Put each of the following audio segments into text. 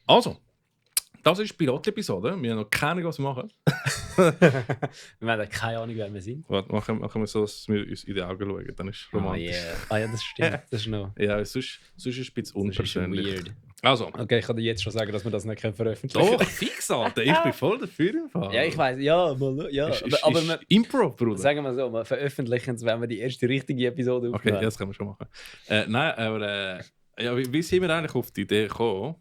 Also, das ist die Pilot-Episode. Wir haben noch keine Ahnung, was wir machen. Wir haben keine Ahnung, wer wir sind. Warte, machen wir so, dass wir uns in die Augen schauen. Dann ist es romantisch. Ja, das stimmt. Das ist noch... Ja, sonst ist es ein bisschen unpersönlich. Weird. Also. Okay, ich kann dir jetzt schon sagen, dass wir das nicht veröffentlichen können. Doch, fix, Alter. Ich bin voll dafür im Fall. Ja, ich weiss. Ja, aber wir, Impro, Bruder. sagen wir so, wir veröffentlichen es, wenn wir die erste richtige Episode aufnehmen. Okay, das können wir schon machen. Nein, aber ja, wie sind wir eigentlich auf die Idee gekommen?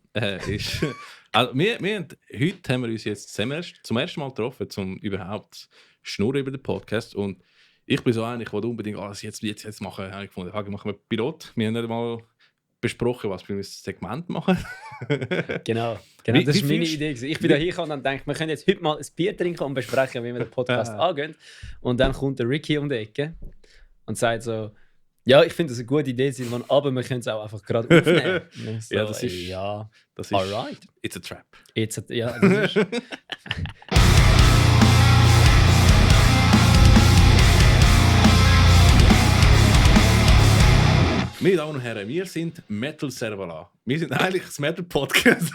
Also heute haben wir uns jetzt zum ersten Mal getroffen, um überhaupt schnurren über den Podcast. Und ich bin so einig, ich wollte unbedingt alles jetzt machen. Habe ich gefunden, machen wir Pilot. Wir haben nicht mal besprochen, was wir für ein Segment machen. Genau, das war meine Idee. Ich bin da hingekommen und dachte, wir können jetzt heute mal ein Bier trinken und besprechen, wie wir den Podcast angehen. Und dann kommt der Ricky um die Ecke und sagt so, ja, ich finde das eine gute Idee, Silvan, aber wir können es auch einfach gerade aufnehmen. So, ja, das ist alright. It's a trap. Ja, das ist... Meine Damen und Herren, wir sind Metal Servala. Wir sind eigentlich das Metal Podcast.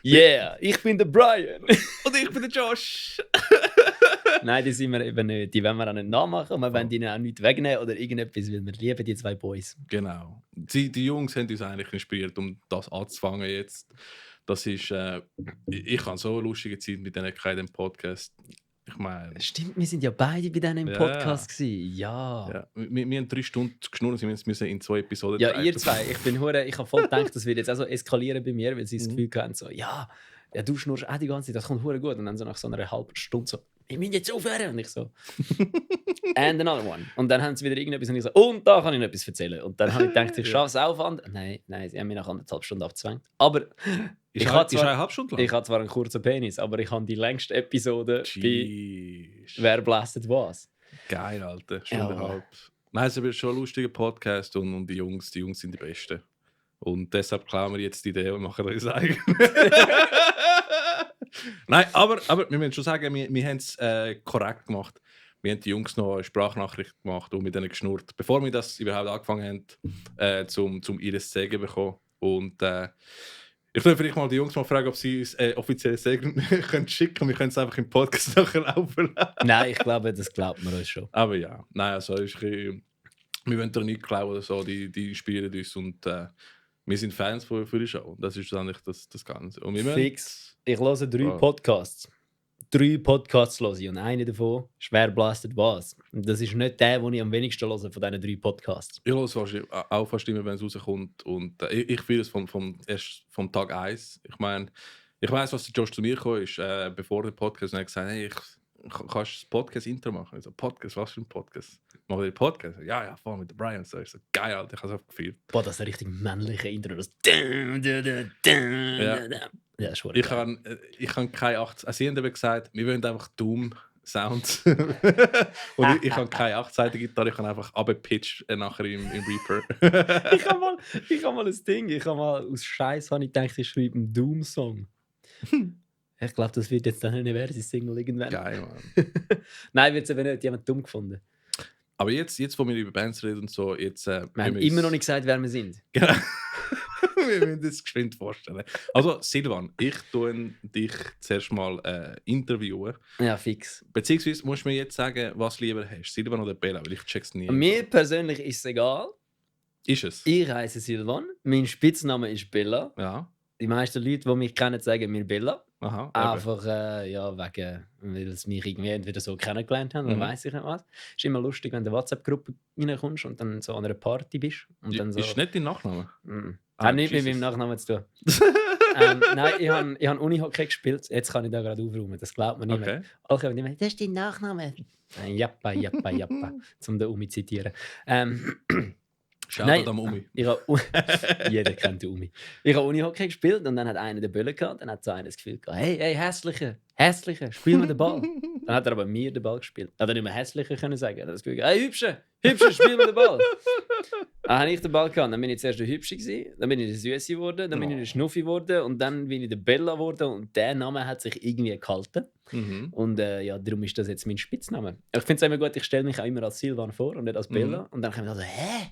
Yeah, ich bin der Brian. Und ich bin der Josh. Nein, die sind wir eben nicht. Die wollen wir auch nicht nachmachen. Wir wollen ihnen auch nichts wegnehmen oder irgendetwas, weil wir lieben die zwei Boys. Genau. Die Jungs haben uns eigentlich inspiriert, um das anzufangen jetzt. Das ist... ich habe so eine lustige Zeit mit denen in dem Podcast. Ich meine... Stimmt, wir sind ja beide bei denen im Podcast gewesen. Ja. Wir haben 3 Stunden geschnurrt, wir müssen in 2 Episoden Ja, ihr zwei. Ich habe voll gedacht, das wird jetzt auch so eskalieren bei mir, weil sie das Gefühl haben, so, ja, du schnurrst auch die ganze Zeit, das kommt hure gut. Und dann so nach so einer halben Stunde so, ich will jetzt aufhören. Und ich so, and another one. Und dann haben sie wieder irgendetwas und ich so, und da kann ich noch etwas erzählen. Und dann habe ich gedacht, ich schaffe es auch an. Nein, sie haben mich nach 1,5 Stunden abgezwängt. Aber ist eine halbe Stunde lang? Ich habe zwar einen kurzen Penis, aber ich habe die längste Episode bei «Wer blastet was». Geil, Alter. Stunde halb. Nein, es ist schon ein lustiger Podcast und die Jungs sind die Besten. Und deshalb klauen wir jetzt die Idee und machen das eigen. Nein, aber wir müssen schon sagen, wir haben es korrekt gemacht. Wir haben die Jungs noch eine Sprachnachricht gemacht und mit denen geschnurrt, bevor wir das überhaupt angefangen haben, zum ihres Segen bekommen. Und ich würde vielleicht mal die Jungs mal fragen, ob sie uns offiziell Segen können schicken. Wir können es einfach im Podcast nachher laufen lassen. Nein, ich glaube, das glaubt man uns schon. Aber ja, nein, also wir wollen da nicht klauen oder so, die spielen uns und wir sind Fans für die Show. Das ist eigentlich das Ganze. Und Fix. Ich höre 3 Podcasts. 3 Podcasts höre ich und einer davon ist «Wer blastet was». Und das ist nicht der, den ich am wenigsten höre von diesen 3 Podcasts. Ich höre auch fast immer, wenn es rauskommt. Und ich fühle es erst vom Tag 1. Ich meine, ich weiss, was der Josh zu mir gekommen ist, bevor der Podcast, und er hat gesagt, hey, kannst du das Podcast-Intro machen? Ich so, Podcast, was für ein Podcast? Machen wir den Podcast? Ja, voll mit Brian. So, ich so, geil, Alter, ich habe es gefühlt. Boah, das ist ein richtig männliches Intro. Das ja, ist ich habe keine 80... Sie haben eben gesagt, wir wollen einfach Doom-Sounds. Und ich habe keine 8-seitige Gitarre, ich habe einfach abgepitcht nachher im Reaper. ich habe mal ein Ding, aus Scheiß habe ich gedacht, ich schreibe einen Doom-Song. Ich glaube, das wird jetzt dann eine Versi-Single irgendwann. Geil, Mann. Nein, wird es eben nicht. Die haben dumm gefunden. Aber jetzt, wo wir über Bands reden und so, jetzt... wir haben immer noch nicht gesagt, wer wir sind. Genau. Wir müssen das geschwind vorstellen. Also, Silvan, ich tue dich zuerst mal interviewen. Ja, fix. Beziehungsweise musst du mir jetzt sagen, was du lieber hast, Silvan oder Bella, weil ich check's nie. Mir persönlich ist es egal. Ist es? Ich heiße Silvan, mein Spitzname ist Bella. Ja. Die meisten Leute, die mich kennen, sagen mir Bella. Aha, einfach weil sie mich irgendwie entweder so kennengelernt haben oder weiss ich nicht was. Es ist immer lustig, wenn du in eine WhatsApp-Gruppe reinkommst und dann so an einer Party bist. Und dann so, ist nicht dein Nachname? Hat nichts mit meinem Nachnamen zu tun. Nein, ich habe Unihockey gespielt. Jetzt kann ich da gerade aufräumen. Das glaubt man nicht mehr. Okay, das ist dein Nachname. Jappa. Zum den Umi zitieren. Schaut am Umi. Jeder kennt den Umi. Ich habe Unihockey gespielt und dann hat einer den Böllen gehabt. Dann hat so einer das Gefühl gehabt, hey, Hässliche, spiel mir den Ball. Dann hat er aber mir den Ball gespielt. Er hat nicht mehr Hässliche können sagen. Er hat das Gefühl gehabt, hey, Hübsche, spiel mir den Ball. Dann habe ich den Ball gehabt. Dann bin ich zuerst der Hübsche gewesen, dann bin ich der Süße geworden, dann bin ich der Schnuffi geworden und dann bin ich der Bella geworden und der Name hat sich irgendwie gehalten. Und darum ist das jetzt mein Spitzname. Ich finde es immer gut, ich stelle mich auch immer als Silvan vor und nicht als Bella. Und dann kann ich so, hä?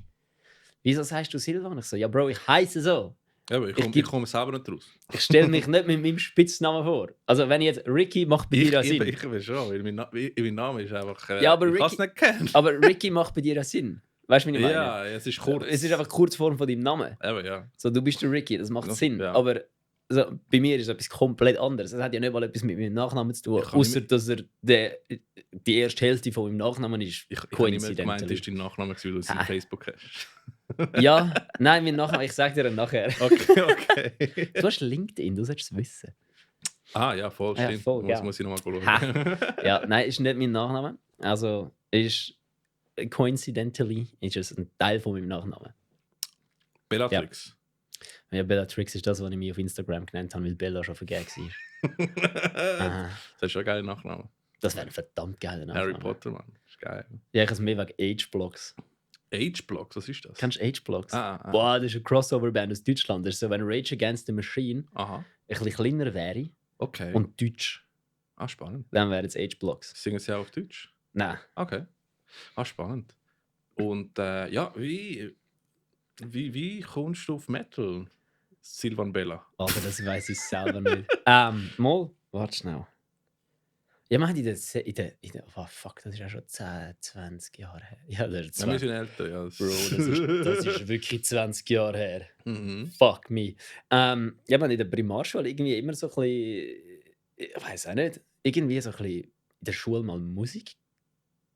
Wieso sagst du Silvan? Ich so, ja Bro, ich heiße so. Ja, aber ich komme selber nicht raus. Ich stelle mich nicht mit meinem Spitznamen vor. Also wenn ich jetzt Ricky macht bei dir ja Sinn. Ich will schon, weil mein Name ist einfach... Ja, aber ich kann es nicht kennen. Aber Ricky macht bei dir ja Sinn. Weißt du, wie ich meine? Ja, es ist kurz. Es ist einfach die Kurzform von deinem Namen. Aber ja. So, du bist der Ricky, das macht Sinn. Ja. Aber also, bei mir ist es etwas komplett anderes. Es hat ja nicht mal etwas mit meinem Nachnamen zu tun. Außer dass er die erste Hälfte von meinem Nachnamen ist. Ich habe nicht mehr gemeint, das ist dein Nachname, weil du es auf Facebook hast. Ja, nein, mein Nachname, ich sage dir nachher. Okay. Du hast LinkedIn, du solltest es wissen. Ah ja, voll, stimmt. Voll, muss ich nochmal schauen. Ja, nein, ist nicht mein Nachname. Also ist coincidentally ist es ein Teil von meinem Nachnamen. Bellatrix. Ja, Bellatrix ist das, was ich mich auf Instagram genannt habe, weil Bella schon vergeben war. Das ist schon ein geiler Nachname. Das wäre ein verdammt geiler Nachname. Harry Potter, Mann. Das ist geil. Ja, ich habe es mehr wegen H-Blocks. H-Blocks, was ist das? Kennst du H-Blocks? Ah. Boah, das ist eine Crossover-Band aus Deutschland. Das ist so, wenn Rage Against the Machine Aha. ein bisschen kleiner wäre Okay. und deutsch, spannend. dann wären es H-Blocks. Singen sie auch auf Deutsch? Nein. Okay. Spannend. Und ja, wie kommst du auf Metal, Silvan Bella? Aber das weiß ich selber nicht. Mal, warte schnell. Ja, man hat oh fuck, das ist ja schon 10, 20 Jahre her. Ja, das ist Ja, wir sind älter, ja. Bro, das ist wirklich 20 Jahre her. Mhm. Fuck me. Ja, man in der Primarschule irgendwie immer so ein bisschen, ich weiß auch nicht, irgendwie so ein bisschen in der Schule mal Musik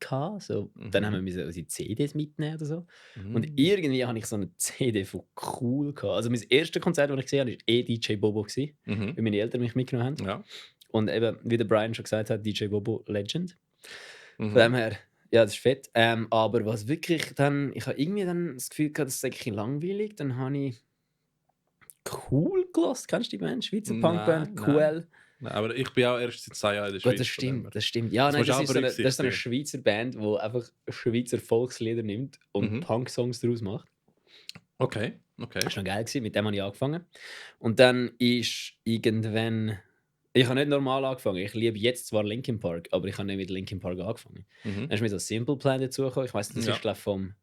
gehabt. So. Dann haben wir unsere CDs mitnehmen oder so. Und irgendwie habe ich so eine CD von Cool gehabt. Also mein erstes Konzert, das ich gesehen habe, war DJ Bobo, weil meine Eltern mich mitgenommen haben. Ja. Und eben, wie der Brian schon gesagt hat, DJ Bobo Legend. Von dem her, ja, das ist fett. Aber was wirklich dann, ich habe irgendwie dann das Gefühl gehabt, das ist eigentlich langweilig. Dann habe ich Cool gehört. Kennst du die Band? Schweizer Punkband, Cool. Nein, aber ich bin auch erst seit 2 Jahren in der Schweiz. Das stimmt. Ja, nein, das ist so eine Schweizer Band, die einfach Schweizer Volkslieder nimmt und Punk-Songs daraus macht. Okay. Das war schon geil, mit dem habe ich angefangen. Und dann ist irgendwann... Ich habe nicht normal angefangen. Ich liebe jetzt zwar Linkin Park, aber ich habe nicht mit Linkin Park angefangen. Dann ist mir so Simple Plan dazugekommen. Ich weiss, das ist glaube vom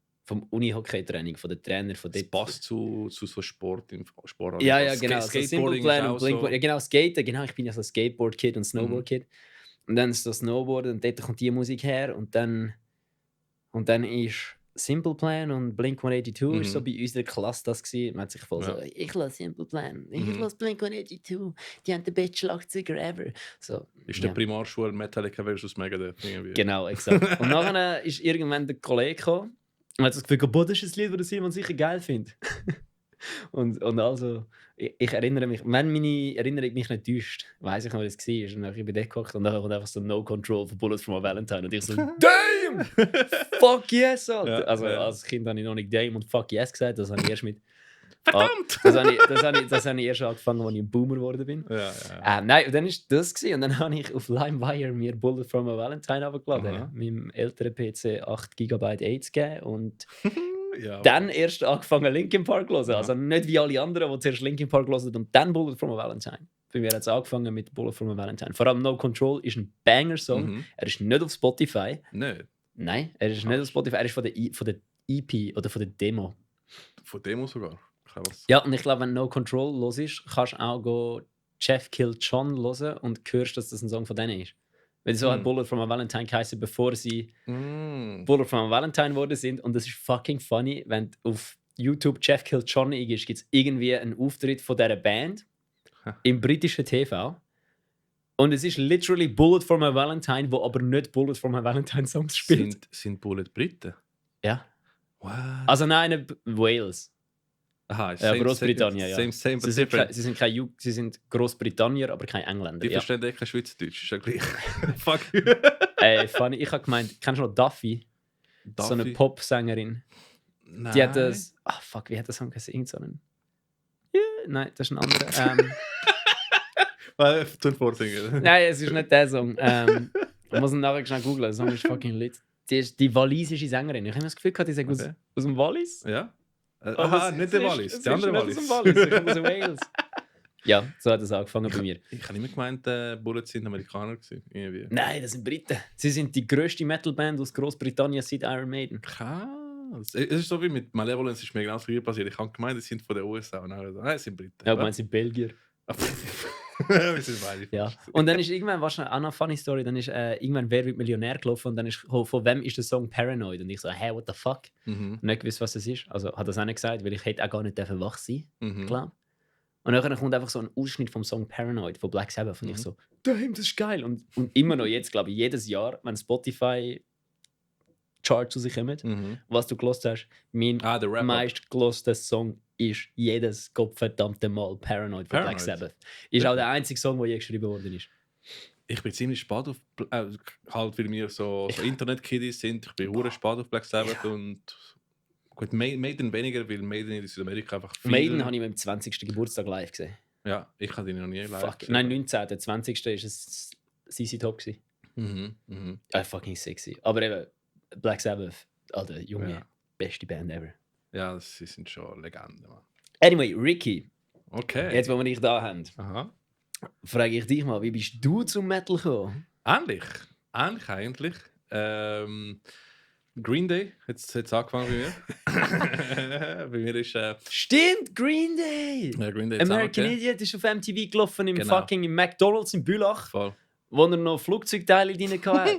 Uni-Hockey-Training, von den Trainer von dort. Das passt zu so Sport im Sport. Ja, genau. Skateboarding so Simple Plan und so. Ja, genau, Skaten. Genau, ich bin ja so Skateboard-Kid und Snowboard-Kid. Und dann ist so Snowboard und dort kommt die Musik her. Und dann ist Simple Plan und Blink-182 ist so bei uns in der Klasse das gewesen. Man hat sich voll so, ich lasse Simple Plan, ich lasse Blink-182, die haben den besten Schlagzeuger ever. So, ist der Primarschule Metallica versus Megadeth irgendwie. Genau, exakt. Und nachher ist irgendwann der Kollege gekommen und hat das Gefühl, boah, das ist ein Lied, das Simon sicher geil findet. und also, ich erinnere mich, wenn meine Erinnerung mich nicht täuscht, weiss ich noch, wie es war. Und dann bin ich dort geguckt und dann kommt einfach so No Control von Bullets from a Valentine. Und ich so, damn! Fuck yes! Alter. Ja, also als Kind habe ich noch nicht damn und fuck yes gesagt. Das habe ich erst mit... Verdammt! Das habe ich erst angefangen, als ich ein Boomer geworden bin. Ja. Nein, und dann war das gewesen. Und dann habe ich auf LimeWire mir Bullet from a Valentine abgeladen. Meinem älteren PC 8 GB AIDS gegeben und... dann erst angefangen Linkin Park zu hören. Also nicht wie alle anderen, die zuerst Linkin Park hören und dann Bullet from a Valentine. Bei mir hat es angefangen mit Bullet from a Valentine. Vor allem No Control ist ein Banger-Song. Er ist nicht auf Spotify. Nein, er ist nicht auf Spotify. Er ist von der EP oder von der Demo. Von Demo sogar? Ja, und ich glaube, wenn No Control los ist, kannst du auch go Jeff Killed John hören und hörst, dass das ein Song von denen ist. Weil so hat Bullet from a Valentine geheißen, bevor sie Bullet from a Valentine geworden sind. Und das ist fucking funny, wenn du auf YouTube Jeff Killed John eingibst, gibt es irgendwie einen Auftritt von dieser Band im britischen TV. Und es ist literally Bullet from a Valentine, wo aber nicht Bullet from a Valentine Songs spielt. Sind Bullet Briten? Ja. What? Also nein, Wales. Aha, Großbritannien, ja. Same, sie sind Großbritannier, aber kein Engländer. Die verstehen kein Schweizerdeutsch, ist ja gleich. Fuck. Funny. Ich habe gemeint, kennst du noch Duffy? So eine Popsängerin. Nein. Die hat das... fuck, wie hat das Song gesungen? Nein, das ist ein anderer. Nein, es ist nicht der Song. Ich muss ihn nachher schnell googlen. Der Song ist fucking lit. Die ist die walisische Sängerin. Ich habe das Gefühl, die sagt aus dem Wallis. Ja. Aha, nicht der Wallis, der andere Wallis. Aus Wales. Ja, so hat es angefangen bei mir. Ich habe immer gemeint, Bullets sind Amerikaner gewesen, irgendwie. Nein, das sind Briten. Sie sind die grösste Metalband aus Großbritannien seit Iron Maiden. es ist so wie mit Malevolence, ist mir genau das Gleiche passiert. Ich habe gemeint, die sind von den USA und dann so, nein, es sind Briten. Ja, man sind Belgier. Wir sind beide Ja. falsch. Und dann ist irgendwann, wahrscheinlich auch noch eine funny Story, dann ist irgendwann «Wer wird Millionär» gelaufen und dann ist gekommen, von wem ist der Song «Paranoid?» Und ich so, hey, what the fuck? Mhm. Nicht gewusst, was es ist. Also hat das auch nicht gesagt, weil ich hätte auch gar nicht wach sein, Mhm. glaube. Und dann kommt einfach so ein Ausschnitt vom Song «Paranoid» von Black Sabbath und ich so, damn, das ist geil. Und immer noch jetzt, glaube ich, jedes Jahr, wenn Spotify Charts rauskommen, Mhm. was du gelost hast, mein Ah, der Rap. meist geloster Song ist jedes gottverdammte Mal «Paranoid» von Black Paranoid? Sabbath. Ist auch der einzige Song, der je geschrieben worden ist. Ich bin ziemlich spät auf, halt weil wir so Internet-Kiddies sind, ich bin hure spät auf Black Sabbath und gut, Maiden weniger, weil Maiden in Südamerika einfach viel... Maiden habe ich meinem 20. Geburtstag live gesehen. Ja, ich habe die noch nie live Fuck. gesehen. Nein, 19. Der 20. war es CC Top. Mhm. Mhm. Fucking sexy. Aber eben, Black Sabbath, Alter, Junge, Ja. beste Band ever. Ja, sie sind schon Legenden, Mann. Anyway, Ricky, Okay. jetzt, wo wir dich da haben, Aha. frage ich dich mal, wie bist du zum Metal gekommen? Ähnlich eigentlich. Green Day, jetzt angefangen bei mir. Bei mir ist Stimmt, Green Day! Green Day American zusammen, Idiot ist auf MTV gelaufen im Genau. fucking McDonalds in Bülach, voll. wo er noch Flugzeugteile drin hatte.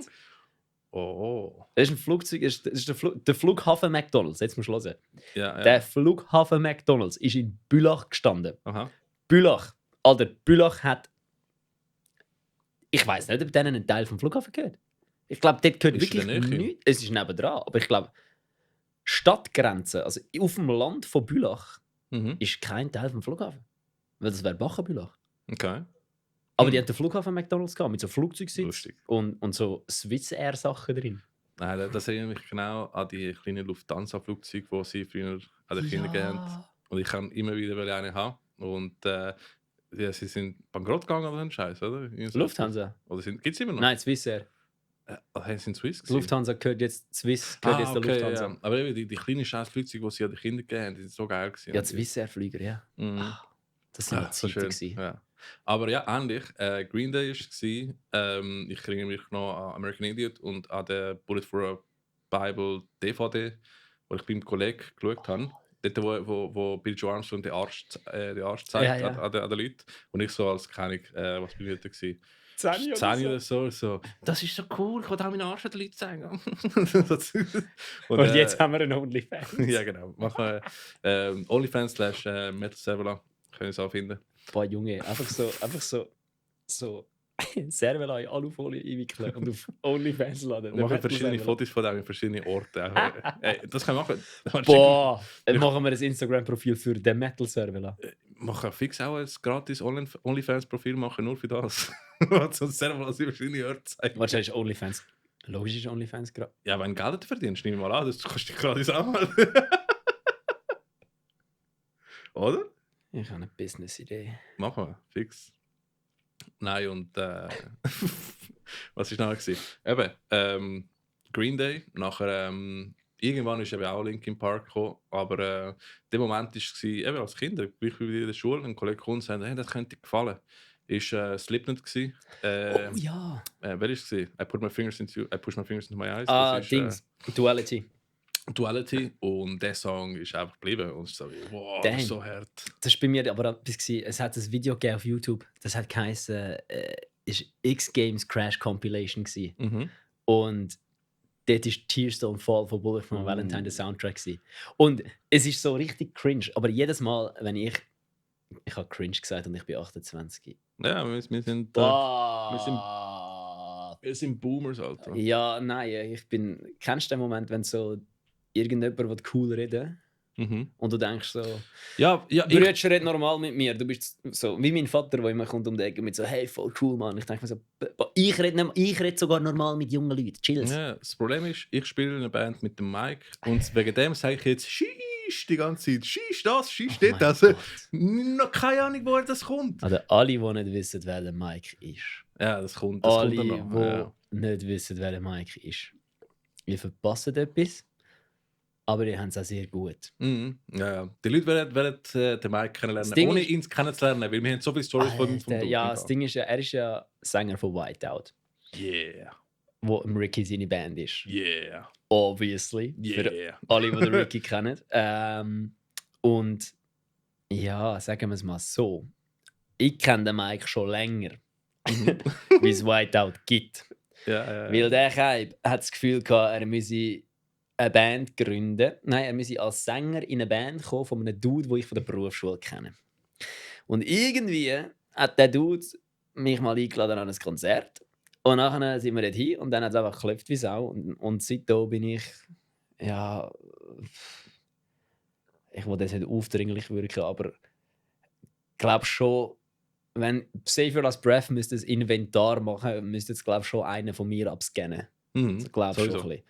Oh. Das ist ein Flugzeug, das ist der Flughafen McDonalds. Jetzt musst du hören. Ja. Der Flughafen McDonalds ist in Bülach gestanden. Aha. Bülach. Alter, Bülach hat. Ich weiß nicht, ob denen ein Teil vom Flughafen gehört. Ich glaube, dort gehört Ist in wirklich der Nähe? nichts. Es ist nebendran. Aber ich glaube, Stadtgrenze, also auf dem Land von Bülach, Mhm. ist kein Teil vom Flughafen. Weil das wäre Bachen-Bülach. Okay. Aber die haben den Flughafen McDonalds gehabt, mit so Flugzeugsitz Lustig. und so Swiss Air Sachen drin. Nein, das erinnert mich genau an die kleinen Lufthansa-Flugzeuge, die sie früher an den Kindern gegeben haben. Und ich kann immer wieder eine haben. Und ja, sie sind bankrott gegangen oder ein Scheiß, oder? Irgendwie so. Lufthansa? Oder gibt es immer noch? Nein, Swiss Air. Sind Swiss gewesen? Lufthansa gehört jetzt, Swiss gehört jetzt der okay, Lufthansa. ja. Aber eben die kleinen Scheiß-Flugzeuge, die sie an den Kindern gegeben haben, die sind so geil gewesen. Ja, Swiss Air Flüger, ja. Mhm. Das sind Ja, so Zeiten schön. gewesen. Ja. Aber ja, ähnlich. Green Day war es. Ich erinnere mich noch an American Idiot und an den Bullet for a Bible DVD, wo ich beim Kollegen geschaut habe. Dort, wo Bill Joe Armstrong den Arsch zeigt Ja. An den Leuten. Und ich so als keine was bin ich da gewesen? 10 10 oder so. Das ist so cool, ich will auch meinen Arsch an den Leuten zeigen. Und jetzt haben wir einen OnlyFans. Ja, genau. Machen OnlyFans / Metal Servola. Können Sie auch finden. Boah, Junge, einfach so Servola in Alufolie einwickeln und auf OnlyFans laden. Wir machen verschiedene Fotos von dem in verschiedenen Orten. Das können wir machen. Boah, dann machen wir ein Instagram-Profil für den Metal Servola. Machen fix auch ein gratis OnlyFans-Profil machen, nur für das. Sonst Servola in verschiedene Orte zeigen. Wahrscheinlich ist OnlyFans. Logisch ist OnlyFans gerade. Ja, wenn du Geld verdienst, nehme ich mal an, das kannst du dich gratis anmelden. Oder? Ich habe eine Business-Idee. Machen wir, fix. Nein, und was war noch? Eben, Green Day, nachher irgendwann ist eben auch Linkin Park gekommen, aber der Moment war, eben als Kinder, gleich wie in der Schule, ein Kollege kommt und sagt, hey, das könnte dir gefallen. Ist Slipknot gewesen. Oh ja. Wer war es? I push my fingers into my eyes. Ah, Das ist, Dings. Duality. Duality und der Song ist einfach geblieben und so wie, wow, Damn. so hart. Das war bei mir aber etwas gewesen. Es hat ein Video gegeben auf YouTube. Das hat geheißen, ist X-Games Crash Compilation gewesen. Mhm. Und dort ist Tears Don't Fall von Bullet for My Valentine der Soundtrack gewesen. Und es ist so richtig cringe. Aber jedes Mal, wenn ich habe cringe gesagt und ich bin 28. Ja, wir sind Boomers, Alter. Ja, nein, kennst du den Moment, wenn so irgendjemand cool reden Mhm. und du denkst so, Ja, Brütsch, red normal mit mir. Du bist so wie mein Vater, der immer kommt um die Ecke mit so, hey, voll cool, Mann. Ich denke mir so, ich red sogar normal mit jungen Leuten. Chills. Ja, das Problem ist, ich spiele in einer Band mit dem Mike und wegen dem sage ich jetzt «Schieß» die ganze Zeit. «Schieß das, schieß Oh das». mein Gott. Noch keine Ahnung, woher das kommt. Also alle, die nicht wissen, wer der Mike ist. Ja, das kommt Alle, dann die noch. Ja. nicht wissen, wer der Mike ist. Wir verpassen etwas, aber die haben es auch sehr gut. Mhm. Ja. Die Leute werden den Mike kennenlernen, Das Ding ohne ist- ihn kennenzulernen, weil wir haben so viele Storys von Alter, ja, das Ding ist ja, er ist ja Sänger von Whiteout, Yeah. wo im Ricky seine Band ist. Yeah. Obviously. Für Yeah. alle, die den Ricky kennen. Und ja, sagen wir es mal so. Ich kenne den Mike schon länger, wie es Whiteout gibt. Ja. Weil der Keib hat das Gefühl gehabt, er müsse eine Band gründen. Nein, er müsse als Sänger in eine Band kommen von einem Dude, den ich von der Berufsschule kenne. Und irgendwie hat der Dude mich mal eingeladen an ein Konzert. Und nachher sind wir dort hin und dann hat es einfach geklopft wie Sau. Und seitdem bin ich, ja, ich will das nicht aufdringlich wirken, aber ich glaube schon, wenn Save Your Last Breath müsste ein Inventar machen, müsste es glaube schon einer von mir abscannen. Mhm. Ich glaube schon ein Sowieso. bisschen.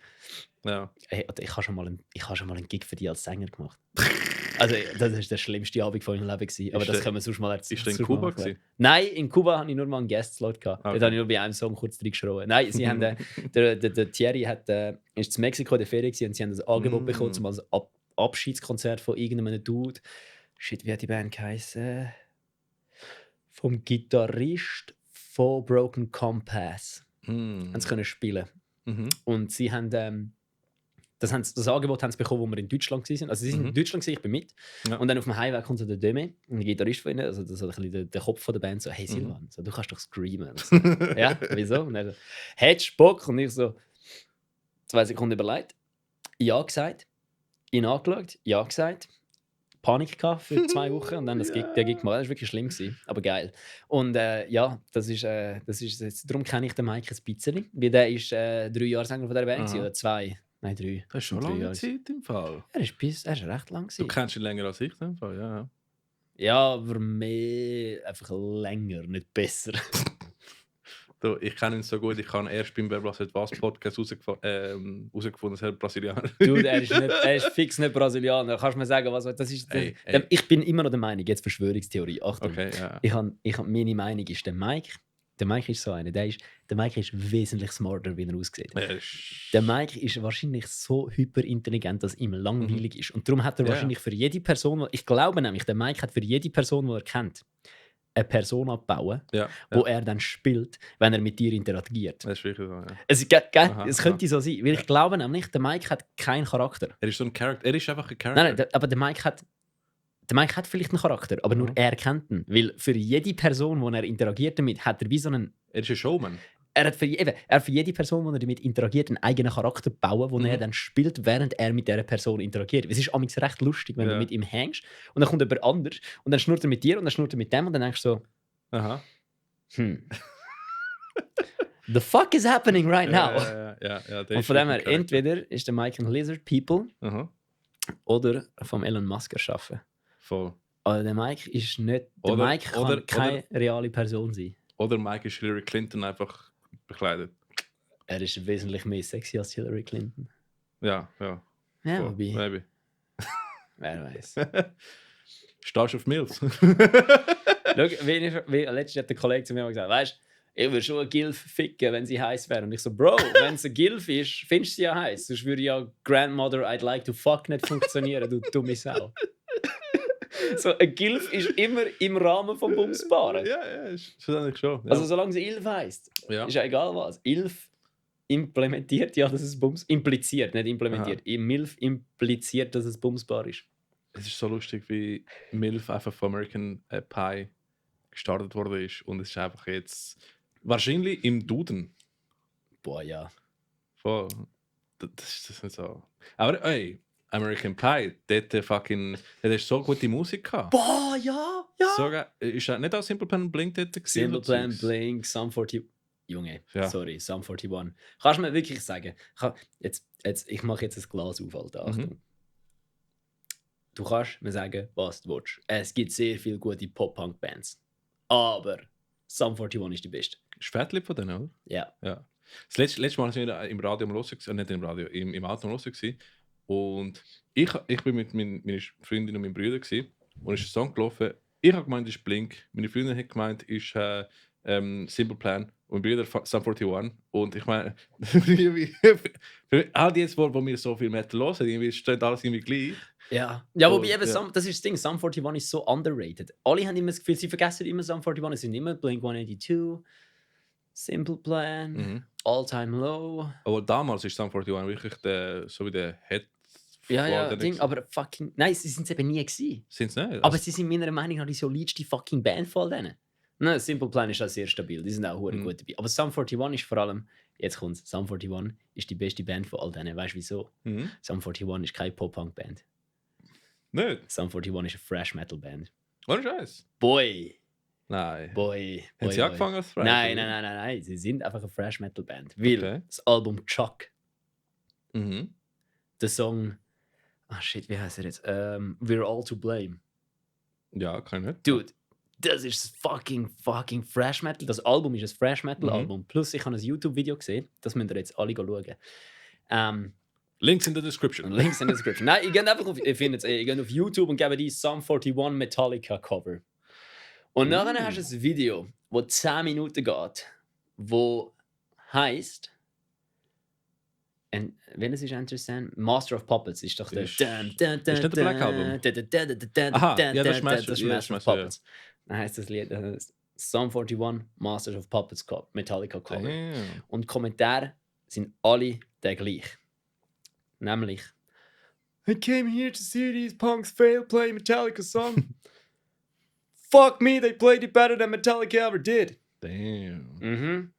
Ja. Hey, ich habe schon mal einen Gig für dich als Sänger gemacht. Also, das war der schlimmste Abend von meinem Leben gewesen, aber Ist das der- können wir sonst mal erzählen. Ist der in Kuba gewesen? Nein, in Kuba hatte ich nur mal einen Guest-Slot gehabt. Okay. Dort habe ich nur bei einem Song kurz reingeschrien. Nein, sie haben, der Thierry ist in Mexiko in der Ferien gewesen und sie haben das Angebot bekommen, zum als Abschiedskonzert von irgendeinem Dude. Shit, wie hat die Band geheißen? Vom Gitarrist von Broken Compass. Mhm. Haben sie können spielen. Mhm. Und sie haben das Angebot haben sie bekommen, wo wir in Deutschland waren. Also sie sind in Deutschland, ich bin mit. Ja. Und dann auf dem Highway kommt so der Demi, ein Gitarrist von ihnen, also so ein bisschen der Kopf von der Band, so «Hey Silvan, so, du kannst doch screamen.» Und so, «Ja, wieso?» Und er so «Hättest du Bock?» Und ich so 2 Sekunden überlegt, ja gesagt, ihn angeschaut, ja gesagt, Panik gehabt für 2 Wochen und dann der Gig gemacht. Das war wirklich schlimm, gewesen, aber geil. Und ja, das ist jetzt, darum kenne ich den Mike ein bisschen, weil der ist 3 Jahre Sänger von der Band gewesen, oder 2. Nein, 3. Das ist schon 3 lange Jahre. Zeit im Fall. Er ist recht lang Du gewesen. kennst ihn länger als ich im Fall, ja. Ja, aber mehr einfach länger, nicht besser. Du, ich kenne ihn so gut, ich habe erst beim «Wer blasset was» Podcast herausgefunden, dass er Brasilianer ist. Dude, er ist fix nicht Brasilianer. Kannst du mir sagen, was das ist? Ey. Ich bin immer noch der Meinung, jetzt Verschwörungstheorie. Achtung. Okay, ja. Ich hab, meine Meinung ist, der Mike ist so einer. Der Mike ist wesentlich smarter, wie er aussieht. Der Mike ist wahrscheinlich so hyperintelligent, dass ihm langweilig ist. Und darum hat er wahrscheinlich für jede Person, ich glaube nämlich, der Mike hat für jede Person, die er kennt, eine Person abbauen, wo er dann spielt, wenn er mit dir interagiert. Das ist wirklich so, ja. Es könnte so sein, weil ich glaube nämlich, der Mike hat keinen Charakter. Er ist so ein Charakter. Er ist einfach ein Charakter. Nein, aber der Mike hat vielleicht einen Charakter, aber nur er kennt ihn. Weil für jede Person, die er interagiert damit, hat er wie so einen... Er ist ein Showman. Er hat für jede Person, die er damit interagiert, einen eigenen Charakter bauen, den er dann spielt, während er mit dieser Person interagiert. Es ist amigs recht lustig, wenn du mit ihm hängst und dann kommt jemand anders und dann schnurrt er mit dir und dann schnurrt er mit dem und dann denkst du so... Aha. The fuck is happening right now? Ja, und von dem her, entweder ist der Mike ein Lizard People oder vom Elon Musk erschaffen. Voll. Aber der Mike ist nicht... Der Mike kann keine reale Person sein. Oder Mike ist Hillary Clinton einfach bekleidet. Er ist wesentlich mehr sexy als Hillary Clinton. Ja. Ja, Maybe. Wer weiß. Stehst du auf Mills? Schau, letztens hat der Kollege zu mir gesagt, weißt du, ich würde schon eine Gilf ficken, wenn sie heiß wäre. Und ich so, Bro, wenn es eine Gilf ist, findest du sie ja heiß. Sonst würde ja Grandmother I'd like to fuck nicht funktionieren, du dumme Sau. So, eine Gilf ist immer im Rahmen vom Bumsbaren. Ja, ist eigentlich schon. Ja. Also solange sie Ilf heisst, ist ja egal was. Ilf implementiert ja, dass es Bums... Impliziert, nicht implementiert. Milf impliziert, dass es bumsbar ist. Es ist so lustig, wie Milf einfach von American Pie gestartet worden ist. Und es ist einfach jetzt... Wahrscheinlich im Duden. Boah, ja. Voll. Das ist nicht so... Aber ey... American Pie, dort hast so gute Musik gehabt. Boah, ja. Sogar, ist das nicht auch Simple Plan Blink dort gewesen? Simple Plan Blink, Sum 41. Junge, sorry, Sum 41. Kannst du mir wirklich sagen, ich mache jetzt ein Glas auf, Alter. Achtung. Du kannst mir sagen, was du willst. Es gibt sehr viele gute Pop-Punk-Bands. Aber Sum 41 ist die beste. Ist Fettlieb von denen, oder? Ja. Das letzte Mal waren wir im Radio am Hören, nicht im Radio, im Auto am Hören. Und ich bin mit meiner Freundin und meinem Bruder gewesen, und es ist ein Song gelaufen. Ich habe gemeint, es ist Blink. Meine Freundin hat gemeint, es ist Simple Plan. Und mein Bruder Sum 41. Und ich meine, all die jetzt, wo wir so viel Metal hören, irgendwie steht alles irgendwie gleich. Ja, wobei eben, das ist das Ding, Sum 41 ist so underrated. Alle haben immer das Gefühl, sie vergessen immer Sum 41, es sind immer Blink 182. Simple Plan, Mhm. All Time Low. Aber damals ist Sum 41 wirklich so wie der Head. Ja, Ding, aber fucking. Nein, sie sind es eben nie gewesen. Sind es nicht? Aber sie sind meiner Meinung nach die solidste fucking Band von denen. Nein, Simple Plan ist auch sehr stabil, die sind auch gut dabei. Aber Sum 41 ist vor allem, jetzt kommt's, Sum 41 ist die beste Band von all denen. Weißt du wieso? Sum 41 ist keine Pop-Punk-Band. Nicht? Sum 41 ist eine Fresh-Metal-Band. Ohne Scheiß. Boy! Nein. Boy! Haben sie angefangen als Fresh? Nein. Sie sind einfach eine Fresh-Metal-Band. Weil Okay. das Album Chuck, Mhm. der Song, shit, wie heißt er jetzt? We're All to Blame. Ja, kann ich nicht. Dude, das ist fucking Fresh Metal. Das Album ist ein Fresh Metal Album. Plus, ich habe ein YouTube-Video gesehen. Das müsst ihr jetzt alle schauen. Links in the description. Links in der Description. Nein, ich gehe einfach auf, ich finde ich gehe auf YouTube und gebe die Sum 41 Metallica Cover. Und nachher hast du ein Video, das 10 Minuten geht, wo heisst. Wenn es ist interessant, Master of Puppets ist doch der. Ist nicht der Black Album? Aha, ja, das ist Master of Puppets. Dann heißt das Lied Sum 41 Masters of Puppets Metallica Cover. Damn. Und die Kommentare sind alle der gleich. Nämlich: I came here to see these punks fail play Metallica song. Fuck me, they played it better than Metallica ever did. Damn.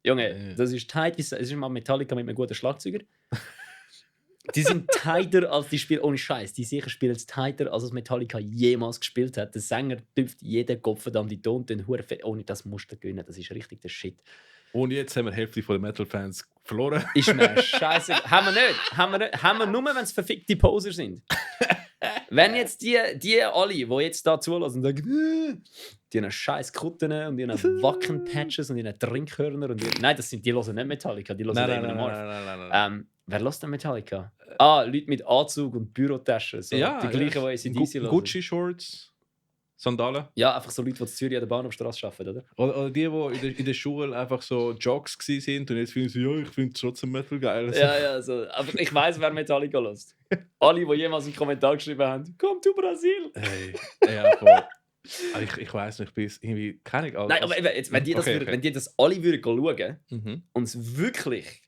Junge, das ist tight. Es ist mal Metallica mit einem guten Schlagzeuger. Die sind tighter als die Spieler. Ohne Scheiß, die sicher spielen es tighter, als Metallica jemals gespielt hat. Der Sänger dürfte jeden Kopf verdammt die Ton den Huren fett. Ohne das musst du gewinnen. Das ist richtig der Shit. Und jetzt haben wir die Hälfte der Metal-Fans verloren. Ist mir scheiße. Haben wir nicht. Haben wir nur, wenn es verfickte Poser sind. Wenn jetzt die alle, die jetzt da zulassen und sagen, die haben scheiß Kutten und die haben Wacken-Patches und die haben Trinkhörner und nein, die hören nicht Metallica, die hören Damon Albarn. Nein. Wer hört denn Metallica? Leute mit Anzug und Bürotaschen. So. Ja, die gleichen, die ACDC hören. Gucci-Shorts, Sandalen. Ja, einfach so Leute, die in Zürich an der Bahnhofstrasse arbeiten, oder? Oder die in der Schule einfach so Jocks sind und jetzt finden sie, ja, ich finde trotzdem Metal geil. Ja, so. Aber ich weiss, wer Metallica hört. Alle, die jemals einen Kommentar geschrieben haben, komm zu Brasil! Hey, ja, voll. Ich weiss nicht, ich bin irgendwie keine Ahnung. Nein, aber eben, jetzt, wenn die das alle würden schauen und es wirklich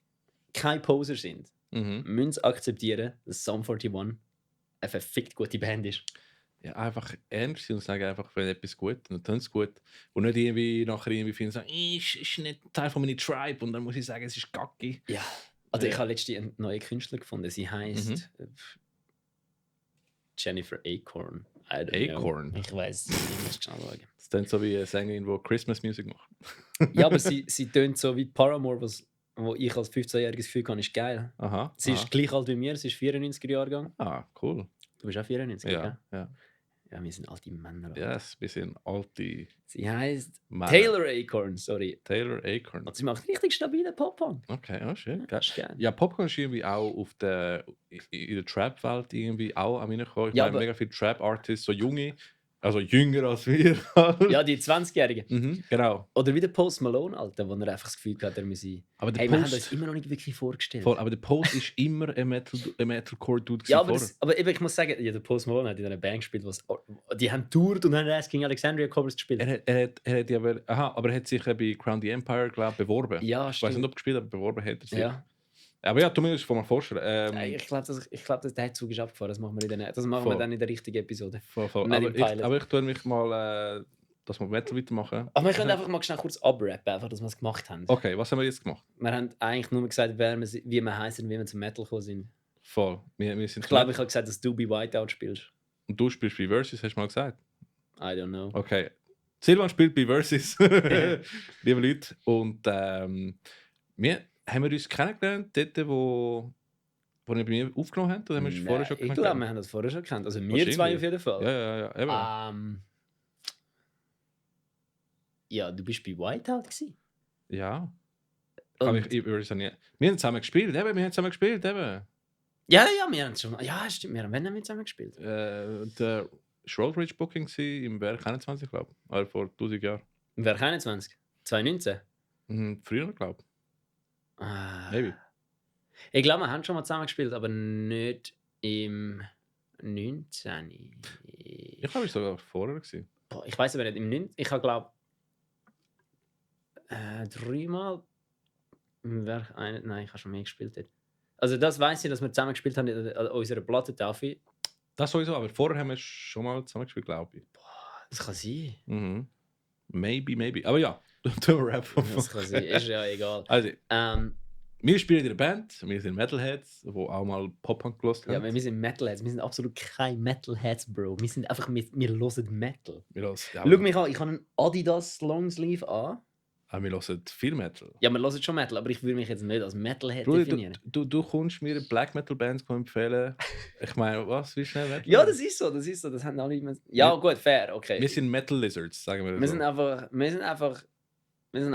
keine Poser sind, müssen sie akzeptieren, dass Sum 41 eine verfickt gute Band ist. Ja, einfach ernst sein und sagen einfach, wenn etwas gut ist, dann tun sie gut. Und nicht irgendwie nachher irgendwie finden, sagen, ist nicht Teil von meiner Tribe und dann muss ich sagen, es ist kacke. Ja. Also ich habe letztens einen neuen Künstler gefunden. Sie heisst Jennifer Acorn. Acorn? Ich weiß nicht, ich muss schnell schauen. Das ist dann so wie eine Sängerin, die Christmas Music macht. Ja, aber sie tönt so wie Paramore, wo ich als 15-jähriges Gefühl kann, ist geil. Aha. Sie ist gleich alt wie mir, sie ist 94er-Jahrgang. Ah, cool. Du bist auch 94, Ja, gell? ja. Ja, wir sind alte Männer. Ja, ein bisschen alte Sie heisst Männer. Taylor Acorn, sorry. Taylor Acorn. Und sie macht richtig stabilen Pop-Punk. Okay, oh shit. Ja, das ist geil. Ja, Popcorn ist irgendwie auch in der Trap-Welt irgendwie auch an mich gekommen. Ich Ja, meine, aber- mega viele Trap-Artists, so junge, also jünger als wir. Ja, die 20-Jährigen. Genau. Oder wie der Post Malone, Alter, wo er einfach das Gefühl hat, er müsse... Aber der Hey, wir haben Post, uns immer noch nicht wirklich vorgestellt. voll, aber der Post ist immer ein Metalcore-Dude Ja, aber, vorher. aber eben, ich muss sagen, ja, der Post Malone hat in einer Band gespielt, die haben tourt und haben erst gegen Alexandria Covers gespielt. Er hat ja, aber er hat sich bei Crown the Empire, glaube ich, beworben. Ja, Ich weiß nicht, stimmt. ob er gespielt hat, aber beworben hat er sich. Ja. Aber ja, du musst dir mal vorstellen. Ich glaube, der Zug ist abgefahren. Das machen wir, Voll. dann in der richtigen Episode. Voll. Nicht Aber im Pilot. ich tue mich mal, dass wir Metal weitermachen. Aber wir können einfach mal schnell kurz abrappen, einfach, dass wir es gemacht haben. Okay, was haben wir jetzt gemacht? Wir haben eigentlich nur gesagt, wie wir heißen und wie wir zum Metal gekommen sind. Voll. Wir sind Ich glaube, ich habe gesagt, dass du bei Whiteout spielst. Und du spielst bei Versus, hast du mal gesagt. I don't know. Okay. Silvan spielt bei Versus. Liebe Leute. Und haben wir uns kennengelernt, dort, wo ihr bei mir aufgenommen habt? Oder haben wir uns vorher schon Ich glaube, kennengelernt? wir haben das vorher schon gekannt. Also wir Wahrscheinlich. zwei auf jeden Fall. Ja, eben. Ja, du bist bei Whiteout gewesen. Ja. Und- Aber wir haben zusammen gespielt, eben. Ja, wir haben schon. Ja, stimmt. Wann haben wir zusammen gespielt? Der Shroudridge Booking war im Werk 21, glaube ich. Also vor 1000 Jahren. Im Werk 21? 2019? Früher, glaube ich. Maybe. Ich glaube, wir haben schon mal zusammen gespielt, aber nicht im 19. Ich glaube, es war sogar vorher. Gewesen. Boah, ich weiß aber nicht. Im 9. Ich habe glaube. 3-mal. Nein, ich habe schon mehr gespielt dort. Also das weiss ich, dass wir zusammen gespielt haben an unserer Plattentafel. Das sowieso, aber vorher haben wir schon mal zusammen gespielt, glaube ich. Das kann sein. Mhm. Maybe. Aber ja, du Rap. Das kann sein, ist ja egal. Also, Ähm, wir spielen in der Band, wir sind Metalheads, die auch mal Pop-Punk gehört ja, haben. wir sind Metalheads, wir sind absolut keine Metalheads, Bro. Wir sind einfach, wir hören Metal. Wir hören, Schau mich an, ich habe einen Adidas Longsleeve an. wir hören viel Metal. Ja, wir hören schon Metal, aber ich würde mich jetzt nicht als Metalhead Bruder, definieren. du kommst mir Black Metal Bands empfehlen. Ich meine, was? Wie schnell Metal? Ja, das ist so. Das haben alle immer... Ja, gut, fair, okay. Wir sind Metal Lizards, sagen wir Wir so. sind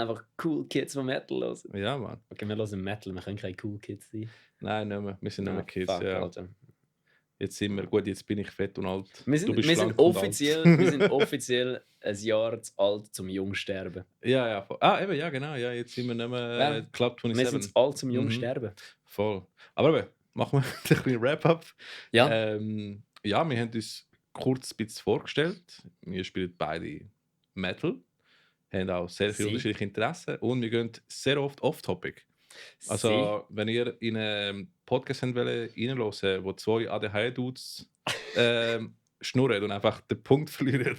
einfach cool Kids, die Metal hören. Ja, Mann. Okay, wir hören Metal, wir können keine cool Kids sein. Nein, nicht mehr. Wir sind nicht mehr Kids. Fuck, Ja. Alter. Jetzt sind wir, gut, jetzt bin ich fett und alt. Wir sind, du bist wir schlank sind und offiziell, alt. wir sind offiziell ein Jahr zu alt zum Jungsterben. Ja. Eben, ja, genau. Ja, jetzt sind wir nicht mehr Ja. Club Wir 27. sind zu alt zum Jungsterben. Voll. Aber eben, machen wir ein bisschen Wrap-up. Ja. Ja, wir haben uns kurz ein bisschen vorgestellt. Wir spielen beide Metal, haben auch sehr viele Sie. unterschiedliche Interessen und wir gehen sehr oft off-topic. Also, wenn ihr in einen Podcast reinhören wollt, wo zwei ADHD-Dudes schnurren und einfach den Punkt verlieren.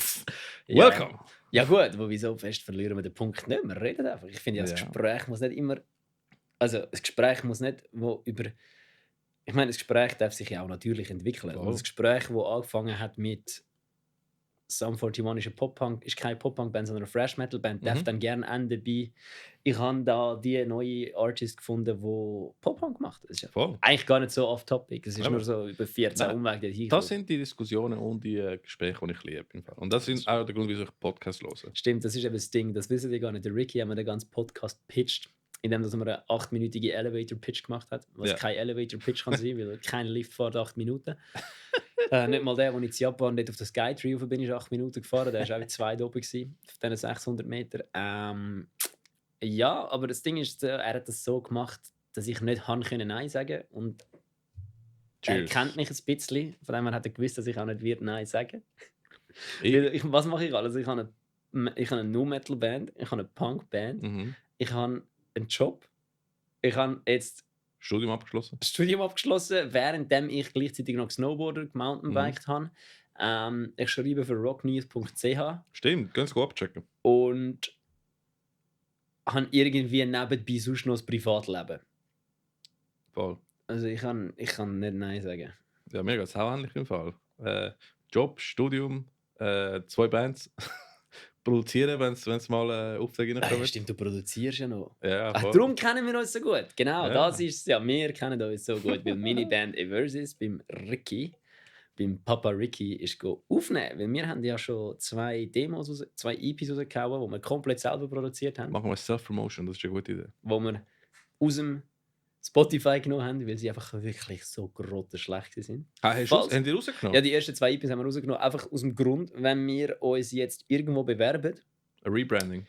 Ja. Welcome! Ja gut, aber wieso fest verlieren wir den Punkt nicht? Wir reden einfach. Ich finde, ja, das Ja. Gespräch muss nicht immer... Also, das Gespräch muss nicht wo über... Ich meine, das Gespräch darf sich ja auch natürlich entwickeln. Voll. Und das Gespräch, das angefangen hat mit Sum 41 ist ein Pop-Punk, ist keine Pop-Punk-Band, sondern eine Fresh-Metal-Band, darf dann gerne enden bei ich habe da die neue Artist gefunden, die Pop-Punk macht. Das ist ja Voll. eigentlich gar nicht so off-topic. Es ist Aber- nur so über 14 Nein, Umwege dorthin. Das sind die Diskussionen und die Gespräche, die ich liebe. Im Fall. Und das sind auch der Grund, wieso ich Podcast höre. Stimmt, das ist eben das Ding. Das wissen die gar nicht. Der Ricky hat mir den ganzen Podcast pitcht, indem er eine 8-minütige Elevator-Pitch gemacht hat. Was Ja. kein Elevator-Pitch kann sein, weil kein Lift fährt 8 Minuten. Nicht mal der, wo ich in Japan dort auf der Skytree rauf bin, ist 8 Minuten gefahren. Der war auch mit 2 da oben gewesen, auf diesen 600 Meter. Ja, aber das Ding ist, er hat das so gemacht, dass ich nicht Nein sagen konnte. Und er Cheers. kennt mich ein bisschen. Von dem her hat er gewusst, dass ich auch nicht wird Nein sagen. Ich- Was mache ich alles? Ich habe eine Nu-Metal-Band, ich habe eine Punk-Band, Mhm. ich habe einen Job, ich habe jetzt Studium abgeschlossen. das Studium abgeschlossen, währenddem ich gleichzeitig noch Snowboarder gemountainbiked habe. Ich schreibe für rocknews.ch Stimmt, ganz gut abchecken. und habe irgendwie nebenbei sonst noch ein Privatleben. Voll. Also ich kann nicht Nein sagen. Ja, mir geht es auch ähnlich im Fall. Job, Studium, 2 Bands. Produzieren, wenn es mal Aufträge reinkommen. Stimmt, du produzierst ja noch. Ja, Ach, voll. darum kennen wir uns so gut. Genau, Ja. das ist es ja. Wir kennen uns so gut, weil meine Band Eversis beim Ricky, beim Papa Ricky, ist aufnehmen. Weil wir haben ja schon 2 Demos, 2 EPs rausgehauen, die wir komplett selber produziert haben. Machen wir Self-Promotion, das ist eine gute Idee. Die wir aus dem Spotify genommen haben, weil sie einfach wirklich so grottenschlecht sind. Haben die rausgenommen? Ja, die ersten 2 EPs haben wir rausgenommen, einfach aus dem Grund, wenn wir uns jetzt irgendwo bewerben. Ein Rebranding.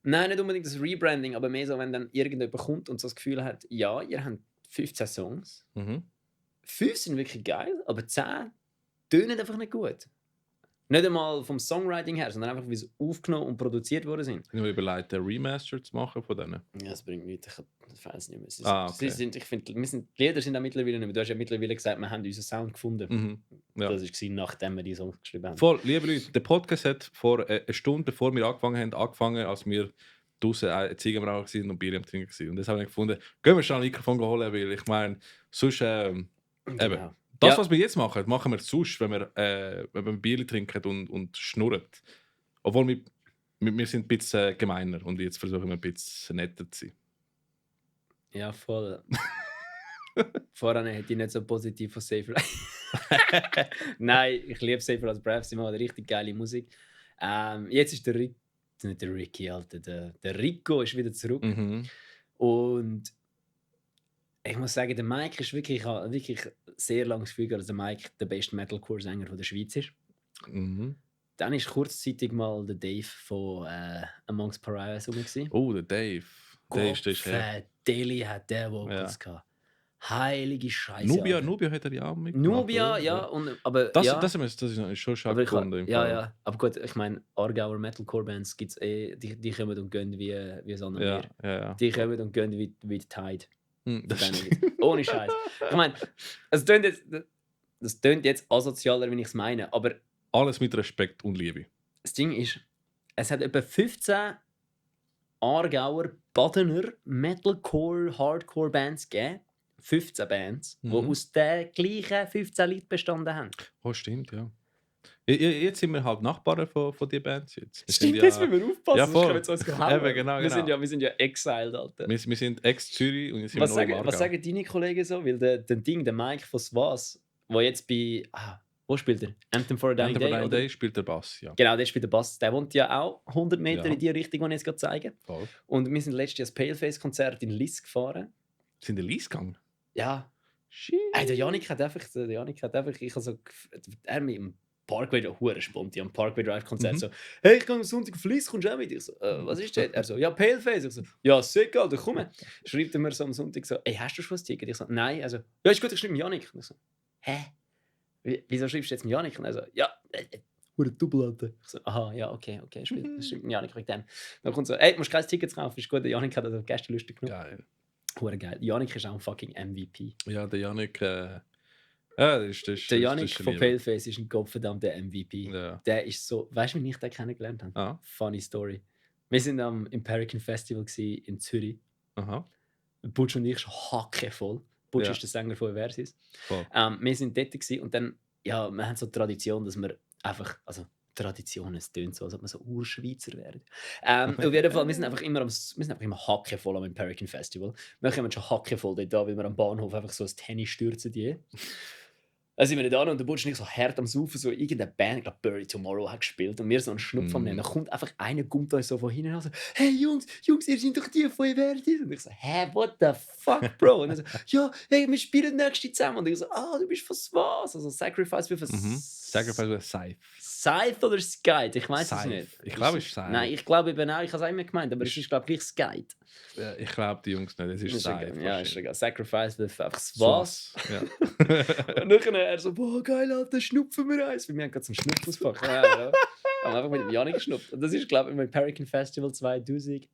Nein, nicht unbedingt das Rebranding, aber mehr so, wenn dann irgendjemand kommt und so das Gefühl hat, ja, ihr habt 15 Songs. Mhm. 5 sind wirklich geil, aber 10 tönen einfach nicht gut. Nicht einmal vom Songwriting her, sondern einfach, wie sie aufgenommen und produziert worden sind. Ich habe mir überlegt, ein Remaster zu machen von denen. Ja, das bringt nichts. Ich weiß es nicht mehr. Okay. Ich finde, die Lieder sind auch mittlerweile nicht mehr. Du hast ja mittlerweile gesagt, wir haben unseren Sound gefunden. Mhm. Ja. Das war, nachdem wir die Songs geschrieben haben. Voll, liebe Leute, der Podcast hat vor einer Stunde, bevor wir angefangen, als wir draußen Ziegenbrauch waren und Bier am Trinken waren. Und das habe ich gefunden, gehen wir schnell ein Mikrofon holen, weil ich meine, sonst, eben, Genau. das, Ja. was wir jetzt machen wir sonst, wenn wir Bier trinken und schnurren. Obwohl wir sind ein bisschen gemeiner und jetzt versuchen wir ein bisschen netter zu sein. Ja, voll. Vorher hätte ich nicht so positiv von Safer. Nein, ich liebe Safer als Brav. Sie machen richtig geile Musik. Jetzt ist nicht der Ricky, Alter. Der Rico ist wieder zurück. Mhm. Und ich muss sagen, der Mike ist wirklich, ich habe wirklich sehr lange das Gefühl, dass der Mike der beste Metalcore-Sänger der Schweiz ist. Mhm. Dann war kurzzeitig mal der Dave von Amongst Pariahs rum. Oh, der Dave. Der ist her. Deli hat der Vocals gehabt. Heilige Scheiße. Nubia, Alter. Nubia hat er ja auch mitgemacht. Nubia, oder? ja. Und, aber Das, ja, das ist schon schade aber ich, gefunden. Im ja, Fall. ja. Aber gut, ich meine, Aargauer Metalcore-Bands gibt es die kommen und gehen wie Sonne Ja, Meer. ja, ja. Die kommen und gehen wie die Tide. Das Von denen stimmt. gibt's. Ohne Scheiß. Ich meine, das tönt jetzt asozialer, wenn ich es meine, aber Alles mit Respekt und Liebe. das Ding ist, es hat etwa 15 Aargauer, Badener Metalcore, Hardcore-Bands gegeben. 15 Bands, die aus den gleichen 15 Leuten bestanden haben. Oh, stimmt, ja. Jetzt sind wir halt Nachbarn von den Bands. Jetzt. Stimmt, jetzt müssen wir aufpassen, Ja, sonst voll. können wir uns gehauen. Eben, genau, Wir sind ja exiled, Alter. Wir sind ex-Zürich und jetzt sind Was wir noch im was sagen deine Kollegen so? Weil der Mike von Swas, der jetzt bei... wo spielt er? Anthem for a Dying Day? Oder? Day spielt der Bass, ja. Genau, der spielt der Bass. Der wohnt ja auch 100 Meter Ja. in die Richtung, die ich jetzt gerade zeige. Voll. Und wir sind letztes Jahr das Paleface-Konzert in Liss gefahren. Sind die Lies gegangen? Ja. Shit. Der Janik hat einfach, ich also, er mit dem Parkway Drive, hure spontan, am Parkway Drive Konzert so, hey, ich gehe am Sonntag auf Liss, kommst du auch mit? Ich so, was ist das? Er so, ja, Paleface. Ich so, ja, sick, Alter, komm. Schreibt er mir so am Sonntag so, ey, hast du schon was Ticket? Ich so, nein. Also, ja, ist gut, ich schreibe dem Janik. Und ich so, hä? Wieso schreibst du jetzt dem Janik? Und er so, ja, hure Double, Alter. Ich so, aha, ja, okay, ich schreibe dem Janik wegen dem. Dann kommt so, ey, du musst kein Ticket kaufen, ist gut, der Janik hat das gestern lustig genommen. Geil. Hure geil. Janik ist auch ein fucking MVP. Ja, der Janik. Ja, das ist Der Janik das von Liebe. Paleface ist ein gottverdammter MVP. Ja. Der ist so, weißt du, wie ich den kennengelernt habe? Ah. Funny Story. Wir sind am Imperican Festival in Zürich. Aha. Butch und ich schon hackevoll. Butch Ja. ist der Sänger von Versus. Voll. Wir sind dort gewesen und dann, ja, wir haben so die Tradition, dass wir einfach, also Tradition, es tönt so, als ob wir so Urschweizer wären. Auf jeden Fall, wir sind einfach immer hackevoll am Imperican Festival. Wir kommen schon hackevoll dort an, weil wir am Bahnhof einfach so ein Tennis stürzen die. Dann sind wir nicht an und der Butch nicht so hart am Saufen, so irgendeine Band, ich glaube Bury Tomorrow hat gespielt und wir so einen Schnupf am Nehmen. Dann kommt einfach einer, kommt uns so von hinten und so, hey Jungs, ihr seid doch die von Vertis. Und ich so, hä, what the fuck, Bro? Und er so, ja, hey, wir spielen nächste zusammen. Und ich so, du bist von was? Also Sacrifice wie von Sacrifice with Scythe. Scythe oder Skype? Ich weiß es Scythe. nicht. Ich glaube, es ist Scythe. Nein, ich glaube eben auch, ich habe es auch immer gemeint, aber es ist, glaube ich, gleich Skype. Ja, ich glaube, die Jungs nicht. Es ist Scythe. Ja, ist egal. Sacrifice with einfach was. Ja. Und dann er so, boah, geil, Alter, schnupfen wir eins. Weil wir haben gerade so einen Schnupf ausgepackt. Ja. Haben einfach mit dem Janik geschnupft. Und das ist, glaube ich, im Imperican Festival 2000.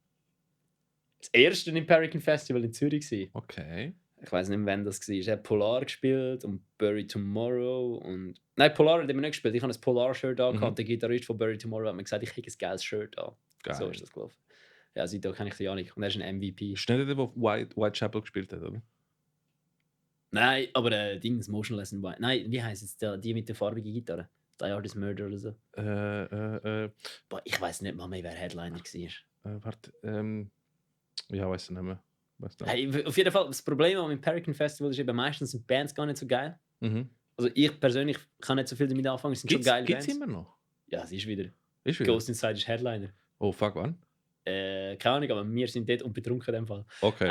Das erste Imperican Festival in Zürich war. Okay. Ich weiß nicht, wann das war. Er hat Polar gespielt und Bury Tomorrow. Und... Nein, Polar hat er nicht gespielt. Ich habe ein Polar-Shirt an und der Gitarrist von Bury Tomorrow hat mir gesagt, ich hätte ein geiles Shirt an. Geil. So ist das gelaufen. Ja, seitdem kenne ich den Janik. Und er ist ein MVP. Ist nicht der, der Whitechapel gespielt hat, oder? Nein, aber Dings, Motionless in White. Nein, wie heisst es? Die mit der farbigen Gitarre. Die Artist Murder oder so. Boah, ich weiß nicht mal mehr, wer Headliner war. Warte, ja, weiß ich nicht mehr. Hey, auf jeden Fall, das Problem am Imperican Festival ist eben, meistens sind Bands gar nicht so geil. Mhm. Also ich persönlich kann nicht so viel damit anfangen, es sind schon geile Gibt's Bands. immer noch? Ja, sie ist wieder. Ist wieder? Ghost Inside ist Headliner. Oh, fuck, wann? Keine Ahnung, aber wir sind dort und betrunken in dem Fall. Okay.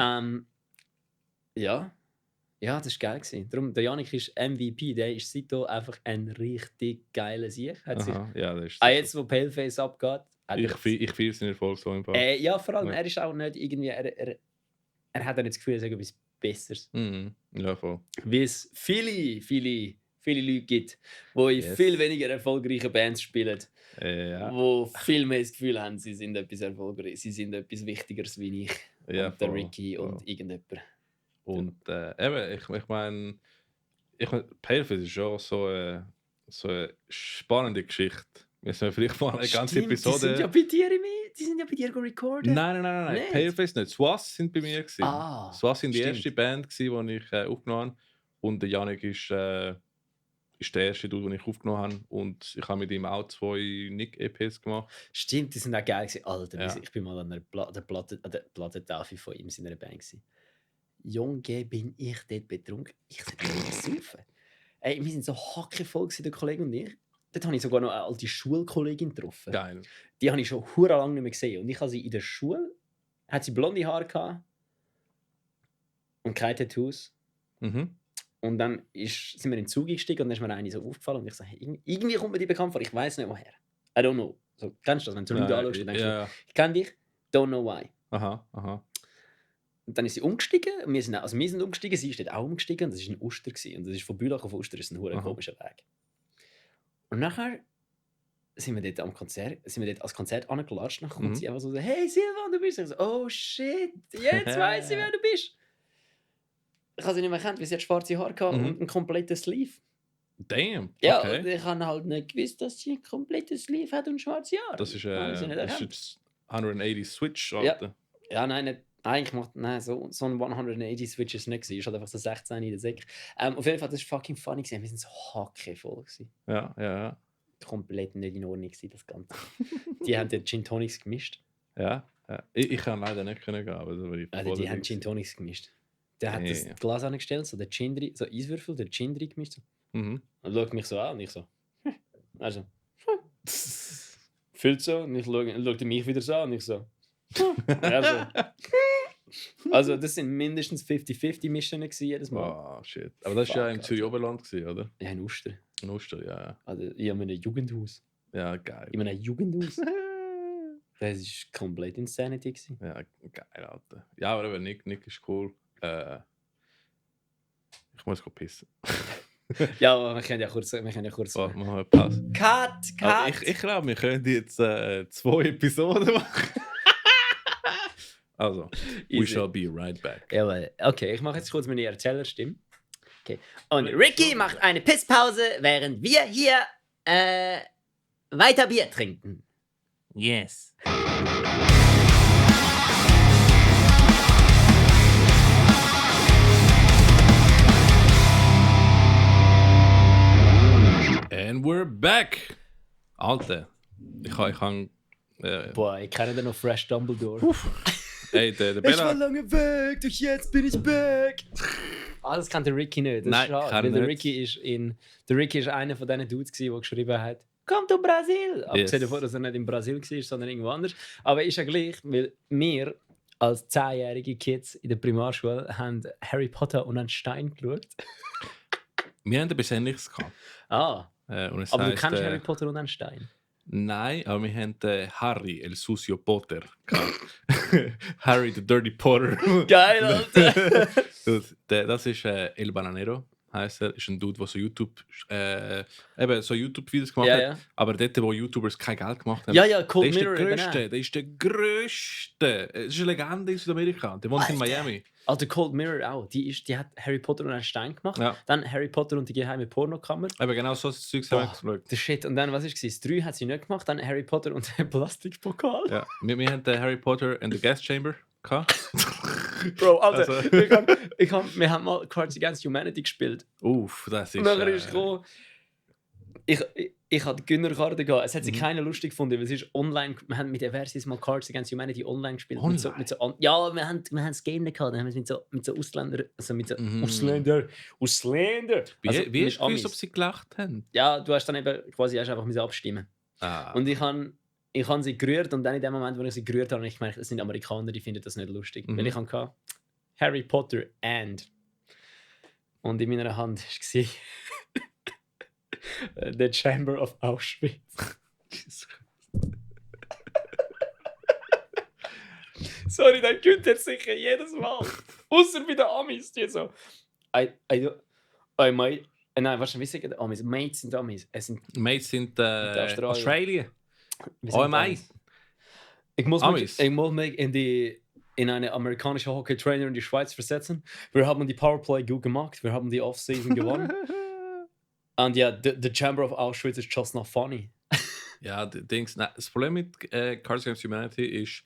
Ja, das war geil gewesen. Darum, der Janik ist MVP, der ist seitdem einfach ein richtig geiler Sieg. Hat sich, Ja, das ist jetzt, wo Paleface abgeht. Ich feiere seinen Erfolg so im Fall. Ja, vor allem, Ja. er ist auch nicht irgendwie, er hat ja nicht das Gefühl, er sagt etwas Besseres. Mhm. Ja, voll. Wie es viele Leute gibt, die in viel weniger erfolgreichen Bands spielen, Ja. die viel mehr das Gefühl haben, sie sind etwas erfolgreich, sie sind etwas Wichtigeres wie ich Ja, und der voll, Ricky voll. und irgendjemand. Und eben, ich meine, Paleface ist schon so eine spannende Geschichte. Wir müssen vielleicht mal eine ganze Stimmt, Episode. Die sind ja bei dir recorden. Nein. Nicht? Paleface nicht. Swas sind bei mir gewesen. Ah, Swas sind die stimmt. erste Band gewesen, die ich aufgenommen habe. Und der Janik ist der erste Dude, den ich aufgenommen habe. Und ich habe mit ihm auch 2 Nick-EPs gemacht. Stimmt, die sind auch geil gewesen. Alter, Ja. ich bin mal an der Plattentafel von ihm in seiner Band gewesen. Junge, bin ich dort betrunken. Ich sollte nicht saufen. Ey, wir sind so hackevoll gewesen, der Kollege und ich. Dort habe ich sogar noch eine alte Schulkollegin getroffen. Geil. Die habe ich schon hure lange nicht mehr gesehen. Und ich habe sie in der Schule, hat sie blonde Haare gehabt und keine Tattoos. Mhm. Und dann sind wir in den Zug gestiegen und dann ist mir eine so aufgefallen und ich so, hey, irgendwie kommt mir die bekannt vor, ich weiß nicht woher. I don't know. So, kennst du das, wenn du Leute anschaust und denkst, Ja. ich kenne dich, don't know why. Aha. Und dann ist sie umgestiegen. Und wir sind umgestiegen, sie ist dort auch umgestiegen. Und das war ein Uster. Und das ist von Bülach auf Uster ein hure komischer Weg. Und nachher sind wir dort als Konzert angelatscht. Nachher kommt sie einfach so, hey Silvan, du bist. Ich so, oh shit, jetzt weiss ich, wer du bist. Ich habe sie nicht mehr erkannt, weil sie hat schwarze Haare gehabt und einen kompletten Sleeve. Damn, okay. Ja, und ich habe halt nicht gewusst, dass sie ein komplettes Sleeve hat und schwarze Haare. Das ist jetzt 180 Switch, Alter. Ja, nein, nicht. Eigentlich so ein 180 Switch ist es nicht. Es war halt einfach so 16 in der Säcke. Auf jeden Fall, das war fucking funny. Wir waren so hackevoll. Ja. Komplett nicht in Ordnung das Ganze. Die haben den Gin Tonics gemischt. Ja. Ich kann leider nicht gehen, aber die haben Gin Tonics gemischt. Der hat das Glas angestellt, so Eiswürfel, der Gin drin gemischt. Und schaut mich so an und ich so. Also. Fühlt so und ich schaute mich wieder so an und ich so. Also das sind mindestens 50-50 Mischungen jedes Mal. Oh shit. Aber das war ja im Zürich Oberland, oder? Ja, in Uster. In Uster, ja. Also ich habe ein Jugendhaus. Ja, geil. In einem Jugendhaus. Das war komplett Insanity. Ja, geil, Alter. Ja, aber Nick ist cool. Ich muss pissen. Ja, aber wir können ja kurz. Machen wir Pause. Cut! Ich glaube, wir können jetzt 2 Episoden machen. Also, we shall be right back. Jawohl. Okay, ich mache jetzt kurz meine Erzählerstimme. Okay. Und Ricky macht eine Pisspause, während wir hier weiter Bier trinken. Yes. And we're back! Alter, ich kann... Boah, ich kenne den noch Fresh Dumbledore. Hey, der Bella... Ich war lange weg, doch jetzt bin ich back! Das kennt der Ricky nicht. Das ist schade, weil der Ricky ist einer von diesen Dudes, der geschrieben hat, komm to Brasil! Abgesehen davon, dass er nicht in Brasil war, sondern irgendwo anders. Aber ist ja gleich, weil wir als 10-jährige Kids in der Primarschule haben Harry Potter und einen Stein geschaut. Wir haben etwas Ähnliches gehabt. Aber heisst, du kennst Harry Potter und einen Stein? Nein, aber wir haben Harry, el sucio Potter. Harry, the Dirty Potter. Geil, Alter! Das ist El Bananero, heisst er. Ist ein Dude, der so YouTube-Videos gemacht hat. Aber dort, wo YouTubers kein Geld gemacht haben. Ja, Cold Mirror. Der ist der Größte. Es ist eine Legende in Südamerika. Der wohnt in Miami. Also Cold Mirror auch. Die hat Harry Potter und einen Stein gemacht. Ja. Dann Harry Potter und die geheime Pornokammer. Aber genau so das Zeug haben wir geschaut. Der Shit. Und dann, was war es? Das 3 hat sie nicht gemacht. Dann Harry Potter und der Plastikpokal. Ja, wir haben Harry Potter in the Gas Chamber gehabt. Bro, Alter, also. wir haben mal Cards Against Humanity gespielt. Uff, das ist... Und nachher ist gekommen... Ich hatte Gönnerkarte gehabt. Es hat sich keiner lustig gefunden, weil es ist online. Wir haben mit der Versis mal Cards Against Humanity online gespielt. Online? Ja, wir haben das Game nicht gehabt. Dann haben wir es mit so Ausländern. Also mit so Ausländer. Wie hast du gewusst, ob sie gelacht haben? Ja, du hast dann eben quasi einfach abstimmen. Und ich habe sie gerührt und dann in dem Moment, wo ich sie gerührt habe, habe ich gemerkt, es sind Amerikaner, die finden das nicht lustig. Weil ich hatte Harry Potter und in meiner Hand war The Chamber of Auschwitz. Sorry, dann könnt ihr sicher jedes Mal. Außer bei den Amis, die so. Nein, was wie sagen die Amis? Mates sind Amis. Mates sind Australien. Mais. Ich muss mich in eine amerikanische Hockeytrainer in die Schweiz versetzen. Wir haben die Powerplay gut gemacht. Wir haben die Offseason gewonnen. Und ja, the Chamber of Auschwitz is just not funny. Ja, das Problem mit Cards Against Humanity ist,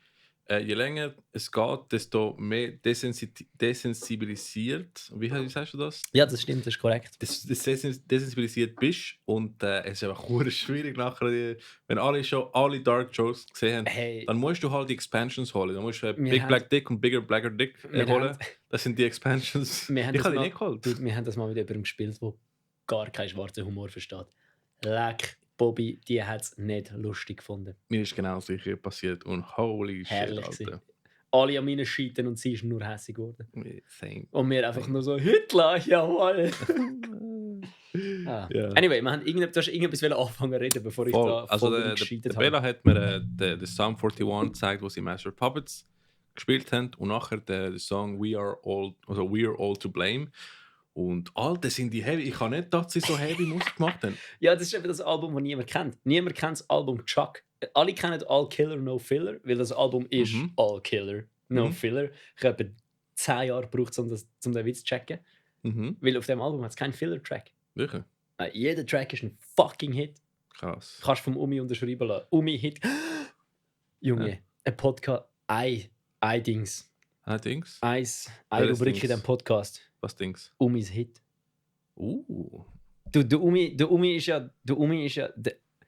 je länger es geht, desto mehr desensibilisiert. Wie sagst du das? Ja, das stimmt, das ist korrekt. Desensibilisiert bist und es ist einfach schwierig nachher, wenn alle Dark Jokes gesehen haben, dann musst du halt die Expansions holen. Dann musst du Big Black Dick und Bigger Blacker Dick holen. Das sind die Expansions. Ich habe die nicht geholt. Wir haben das mal mit jemandem gespielt, der gar keinen schwarzen Humor versteht. Leck, Bobby, die hat es nicht lustig gefunden. Mir ist genau das Gleiche passiert und holy herrlich shit, Alter. Alle an meinen Scheiten und sie ist nur hässig geworden. Same. Und wir einfach nur so, Hitler, jawohl. Yeah. Anyway, du hast irgendetwas anfangen zu reden, bevor ich da voll gescheitert habe. Bella hat mir den Psalm 41 gezeigt, wo sie Master of Puppets gespielt haben und nachher der Song We're All to Blame. Und Alter, sind die heavy. Ich kann nicht, dass sie so heavy Musik gemacht haben. Ja, das ist eben das Album, das niemand kennt. Niemand kennt das Album Chuck. Alle kennen All Killer, No Filler, weil das Album ist All Killer, No Filler. Ich habe etwa 10 Jahre gebraucht, um den Witz zu checken. Weil auf dem Album hat es keinen Filler-Track. Wirklich? Jeder Track ist ein fucking Hit. Krass. Kannst vom Umi unterschreiben lassen. Umi-Hit. Junge, ein Podcast. Ein Dings. Ein Dings? Eine Rubrik in diesem Podcast. Was Dings? Umis Hit. Der Umi ist ja.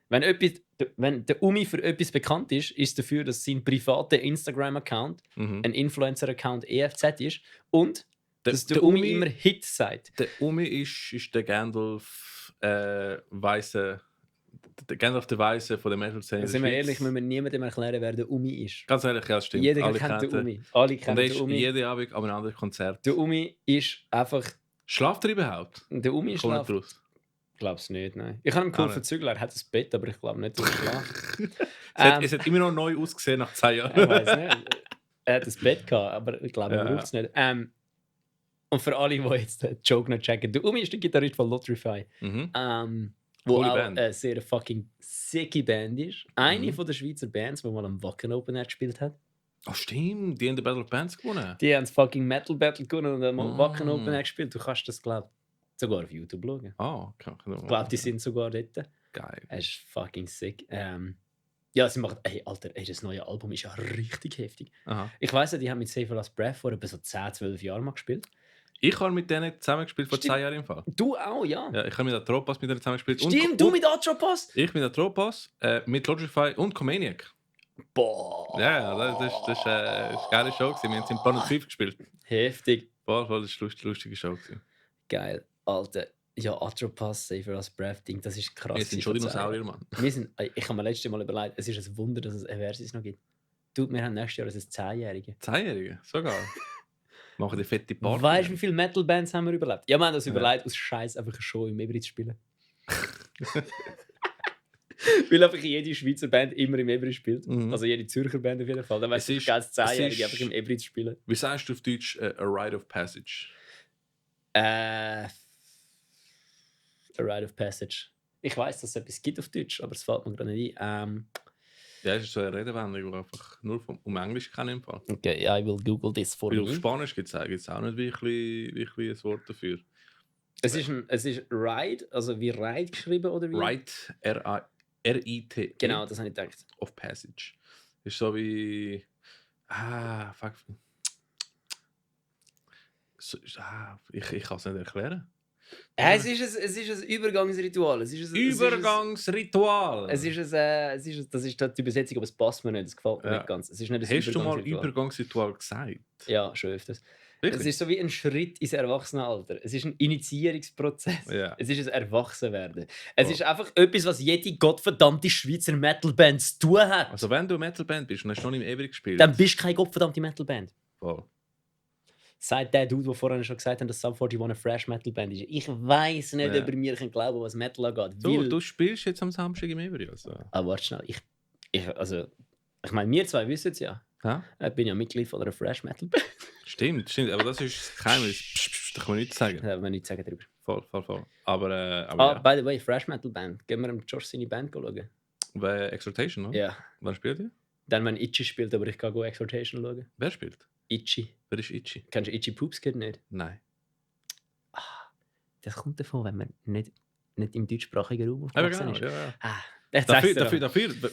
Wenn der Umi für etwas bekannt ist, ist es dafür, dass sein privater Instagram-Account ein Influencer-Account EFZ ist und dass der Umi immer Hit sagt. Der Umi ist der Gandalf Weisse. Der Gandalf der Weisse von der Metal-Szene. Sind wir ehrlich, müssen wir niemandem erklären, wer der Umi ist. Ganz ehrlich, ja, stimmt. Jeder kennt den Umi. Alle kennen den Umi. Jeden Abend an einem anderen Konzert. Der Umi ist einfach. Schlaft er überhaupt? Der Umi schlaft. Ich glaube es nicht, nein. Ich habe ihn geholfen zügeln, er hat ein Bett, aber ich glaube nicht, dass er schlaft. Es hat immer noch neu ausgesehen nach 10 Jahren. Ich weiß nicht. Er hat ein Bett gehabt, aber ich glaube, er braucht es nicht. Und für alle, die jetzt den Joke noch checken, der Umi ist der Gitarrist von Lotrify. Wo auch eine sehr fucking sicke Band ist. Eine von den Schweizer Bands, die mal am Wacken Open Air gespielt hat. Oh stimmt, die haben den Battle of Bands gewonnen. Die haben das fucking Metal Battle gewonnen und am Wacken Open Air gespielt. Du kannst das, glaube ich, sogar auf YouTube schauen. Okay. Ich glaube, die sind sogar dort. Geil. Es ist fucking sick. Ja, sie macht... Ey, Alter, das neue Album ist ja richtig heftig. Aha. Ich weiss ja, die haben mit Save Last Breath vor etwa so 10, 12 Jahren mal gespielt. Ich habe mit denen zusammengespielt vor 10 Jahren im Fall. Du auch, ja. Ja, ich habe mit Atropas mit denen zusammengespielt. Stimmt, du mit Atropas? Ich mit Atropas, mit Logify und Comaniac. Boah. Ja, das war eine geile Show. Wir haben in Planet 5 gespielt. Heftig. Voll, das war eine lustige Show. Geil. Alter. Ja, Atropas, Save Last Breath, Ding, das ist krass. Wir sind schon Dinosaurier, Mann. Ich habe mir letztes Mal überlegt, es ist ein Wunder, dass es eine Versus noch gibt. Du, wir haben nächstes Jahr ein 10-Jährige. 10-Jährige? Sogar? Machen die fette Party. Weißt du, wie viele Metal-Bands haben wir überlebt? Ja, wir haben das überlegt, aus Scheiß einfach eine Show im Ebri zu spielen. Weil einfach jede Schweizer Band immer im Ebri spielt. Also jede Zürcher Band auf jeden Fall. Dann weißt du, ganz 10-Jährige einfach im Ebri zu spielen. Wie sagst du auf Deutsch a Rite of Passage? A Rite of Passage. Ich weiss, dass es etwas gibt auf Deutsch, aber es fällt mir gerade nicht ein. Ja, es ist so eine Redewendung, die einfach nur um Englisch kann im Fall. Okay, I will Google this for you. Auf Spanisch gibt es auch nicht wirklich ein Wort dafür. Es ist Ride, also wie Ride geschrieben oder wie? Rite, R-I-T. Genau, das habe ich gedacht. Of Passage. Ist so wie... fuck. Ich kann es nicht erklären. Es ist ein Übergangsritual. Übergangsritual! Das ist die Übersetzung, aber es passt mir nicht. Das gefällt mir nicht ganz. Es ist nicht Hast du mal Übergangsritual gesagt? Ja, schon öfters. Wirklich? Es ist so wie ein Schritt ins Erwachsenenalter. Es ist ein Initiierungsprozess. Ja. Es ist ein Erwachsenwerden. Es ist einfach etwas, was jede gottverdammte Schweizer Metalband zu tun hat. Also wenn du eine Metalband bist und hast noch nicht im Ewig gespielt... Dann bist du keine gottverdammte Metalband. Voll. Sagt der Dude, der vorhin schon gesagt hat, dass Sum 41 eine Fresh Metal Band ist. Ich weiss nicht, ob er mir glauben kann, was Metal angeht. Du spielst jetzt am Samstag im Ebri. Also. Warte schnell. Ich meine, wir zwei wissen es ja. Ha? Ich bin ja Mitglied von einer Fresh Metal Band. Stimmt. Aber das ist kein da kann man nichts sagen. Da kann man nichts sagen darüber. Voll. Aber ja. By the way, Fresh Metal Band. Gehen wir Josh seine Band schauen. Bei Exhortation, oder? Ja. Wann spielt ihr? Dann, wenn Itchy spielt, aber ich kann go Exhortation schauen. Wer spielt? Itchy. Wer ist Itchy? Kennst du Itchy Poops Kid nicht? Nein. Das kommt davon, wenn man nicht im deutschsprachigen Raum aufgewachsen ist. Ja. Dafür,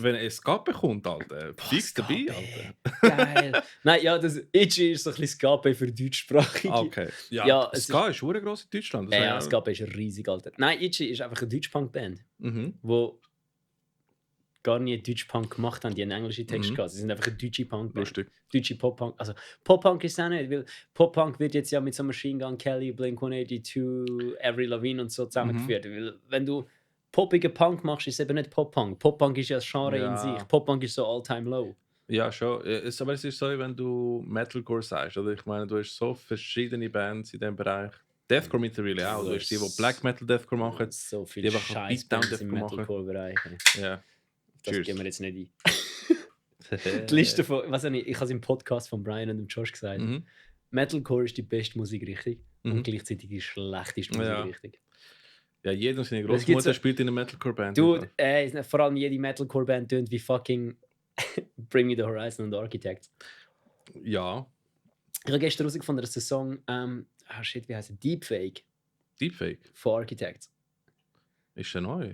wenn es Ska bekommt, Alter, fix dabei, Alter. Geil. Nein, ja, das Itchy ist so ein bisschen Ska für deutschsprachige. Okay. Ja, Ska ist sehr gross in Deutschland. Ja, Ska ist riesig, Alter. Nein, Itchy ist einfach eine Deutschpunk-Band, wo gar nie Deutschpunk gemacht haben, die einen englischen Text gehabt. Sie sind einfach eine deutsche Punk-Band. Lustig. Deutsche Pop-Punk. Also Pop-Punk ist es auch nicht, weil Pop-Punk wird jetzt ja mit so Machine Gun Kelly, Blink-182, Avril Lavigne und so zusammengeführt. Weil wenn du poppige Punk machst, ist es eben nicht Pop-Punk. Pop-Punk ist ja das Genre in sich. Pop-Punk ist so all-time-low. Ja, schon. Aber es ist so, wenn du Metalcore sagst. Oder? Ich meine, du hast so verschiedene Bands in diesem Bereich. Deathcore mittlerweile auch. Du hast die blank Metal Deathcore machen. So viele Scheiß im Metalcore-Bereich. Ja. Das gehen wir jetzt nicht ein. Die Liste von, was ich habe es im Podcast von Brian und dem Josh gesagt. Mhm. Metalcore ist die beste Musikrichtung Mhm. und gleichzeitig die schlechteste Ja. Musikrichtung. Ja, jeder und seine Es gibt Großmutter so- spielt in einer Metalcore-Band. Dude, vor allem jede Metalcore-Band tönt wie fucking Bring Me the Horizon und Architects. Ja, Ich habe gestern herausgefunden, dass der Song, wie heißt er? Deepfake Deepfake. von Architects. Ist der neu?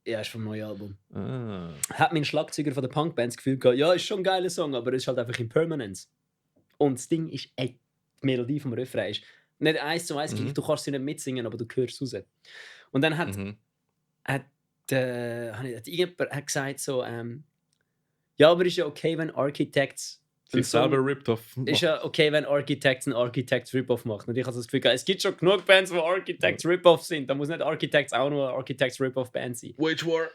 Ja, ist vom neuen Album. Ah. Hat mein Schlagzeuger von der Punkband das Gefühl gehabt, ja, ist schon ein geiler Song, aber es ist halt einfach Impermanence. Und das Ding ist, die Melodie vom Refrain ist nicht 1:1 gleich, du kannst sie nicht mitsingen, aber du hörst es raus. Und dann hat irgendjemand gesagt so, ja, aber ist ja okay, wenn Architects einen Sich selber Song, ripped off. ist ja okay, wenn Architects einen Architects Rip-Off macht. Und ich habe das Gefühl, es gibt schon genug Bands, wo Architects Rip-Off sind. Da muss nicht Architects auch nur eine Architects Rip-Off-Band sein. Wage War.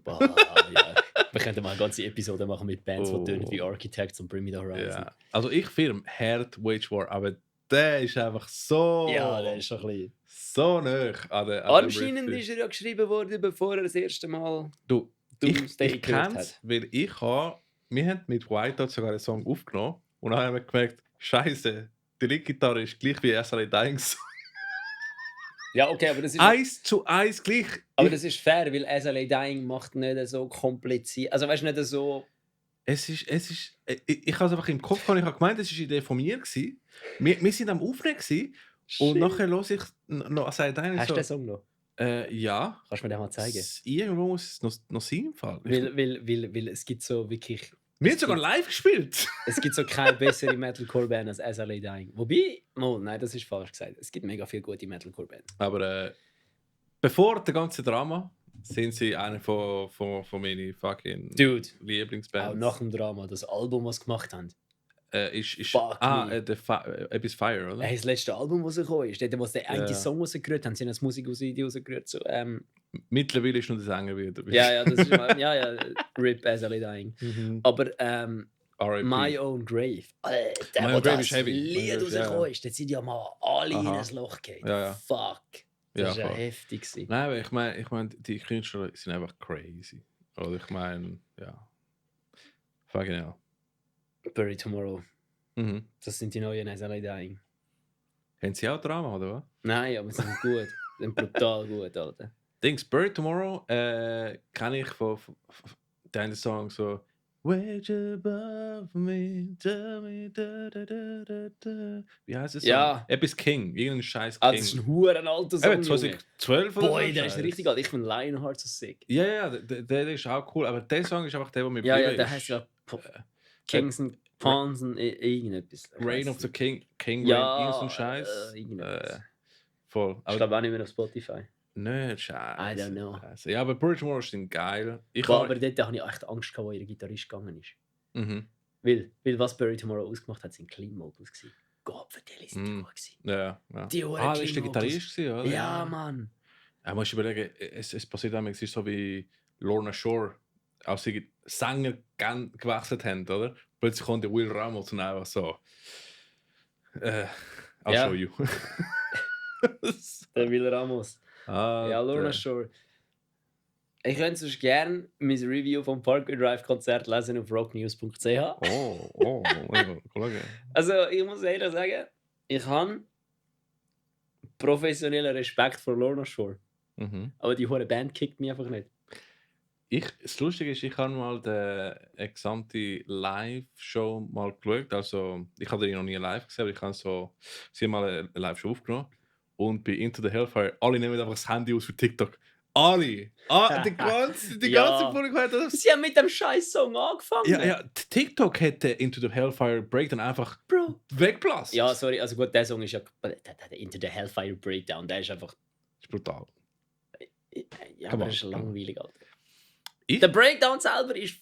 Boah, ja. Wir könnten mal eine ganze Episode machen mit Bands, die tönen wie Architects und Bring Me the Horizon. Ja. Also ich film hart Wage War, aber der ist einfach so... Ja, der ist schon ein bisschen... So nah an der Anscheinend ist er ja geschrieben worden, bevor er das erste Mal Du, Doomsday ich gehört kenne es, hat. weil wir haben mit Whiteout sogar einen Song aufgenommen und dann haben wir gemerkt, Scheiße, die Leadgitarre ist gleich wie SLA Dying. Ja, okay, aber das ist... 1:1 gleich. Aber das ist fair, weil SLA Dying macht nicht so kompliziert. Also weißt du, nicht so... Ich habe es einfach im Kopf gehabt, ich habe gemeint, das war eine Idee von mir. Wir sind am Aufnehmen gewesen, und nachher höre ich noch SLA Dying. Hast so, du den Song noch? Ja. Kannst du mir den mal zeigen? Irgendwo muss es noch sein im Fall. Weil es gibt so wirklich... Wir haben sogar live gespielt. Es gibt so keine bessere Metalcore-Band als SLA Dying. Wobei... Oh, nein, das ist falsch gesagt. Es gibt mega viele gute Metalcore-Bands. Aber bevor der ganze Drama sind sie eine von meinen fucking Dude, Lieblingsbands. auch nach dem Drama, das Album, was sie gemacht haben. Fuck me. Etwas Fire, oder? Das letzte Album, das rausgekommen ist, dort, wo sie den einen Ja. Song rausgerührt haben, sie haben ein Musikvideo rausgerührt. So, Mittlerweile ist nur der Sänger wieder. ja, das ist RIP SLA Dying. Mhm. Aber R.I.P. My Own Grave. Alter, My wo Own Grave das ist heavy. Lied Ja. rausgekommen ist, dort sind ja mal alle in Aha. ein Loch gegangen. Ja, ja. Fuck. Ja, Das war ja voll. heftig. gewesen. Nein, aber ich meine, die Künstler sind einfach crazy. Oder ich meine, ja. Fucking hell. Bury Tomorrow. Mhm. Das sind die neuen SLA Dying. Haben sie auch Drama, oder was? Nein, aber sie sind gut. Sie sind brutal gut, Alter. Dings, Bird Tomorrow kenne ich von deinen Song so Wage above me, tell me da, da, da, da, da. Wie heißt es? Ja. Etwas King, irgendein scheiß Ah, King. das ist ein huren alter Song. Eben, 2012 oder Boy, so der ist Scheiß. richtig alt. Ich finde Lionheart so sick. Ja, der ist auch cool, aber der Song ist einfach der mir Ja, geblieben der ist. heißt ja Kings and Pawns und irgendetwas. Ich Reign weiss of the nicht. King, Ja, Reign, irgend so ein Scheiß. irgendetwas. Voll. Ich glaube auch nicht mehr auf Spotify. Nicht Scheiße. I don't know. Scheiße. Ja, aber Bird Tomorrow sind geil. Boah, aber dort habe ich echt Angst gehabt, wo ihr Gitarrist gegangen ist. Mhm. Weil was Bury Tomorrow ausgemacht hat, sind Clean Models gewesen. Gott, für die sind die gut gewesen. Ja. Die Das Huren war der Clean Gitarrist, oder? Ja, Mann. Ja, musst überlegen, es passiert einmal, es ist so wie Lorna Shore, als sie Sänger gewechselt haben, oder? Plötzlich kommt der Will Ramos und einfach so. I'll Ja. show you. Der Will Ramos. Ah, Ja, Lorna Shore. Ich könnte sonst gerne mein Review vom Parkway Drive Konzert lesen auf rocknews.ch. Oh, Kollege. Also, ich muss ehrlich sagen, ich habe professionellen Respekt vor Lorna Shore. Mhm. Aber die hohe Band kickt mich einfach nicht. Das Lustige ist, ich habe mal die gesamte Live-Show mal geschaut. Also, ich habe die noch nie live gesehen, aber ich habe sie haben mal eine Live-Show aufgenommen. Und bei Into the Hellfire, alle nehmen einfach das Handy aus für TikTok. Alle! Die ganze Ja. Publikum hat das. Sie haben mit dem scheiß Song angefangen. Ja, TikTok hätte Into the Hellfire Breakdown einfach Bro. weggeblasen. Ja, sorry, also gut, der Song ist ja der Into the Hellfire Breakdown, der ist einfach. Das ist brutal. Ja, Come aber on, das ist come on. langweilig, Alter. Ich- Der Breakdown selber ist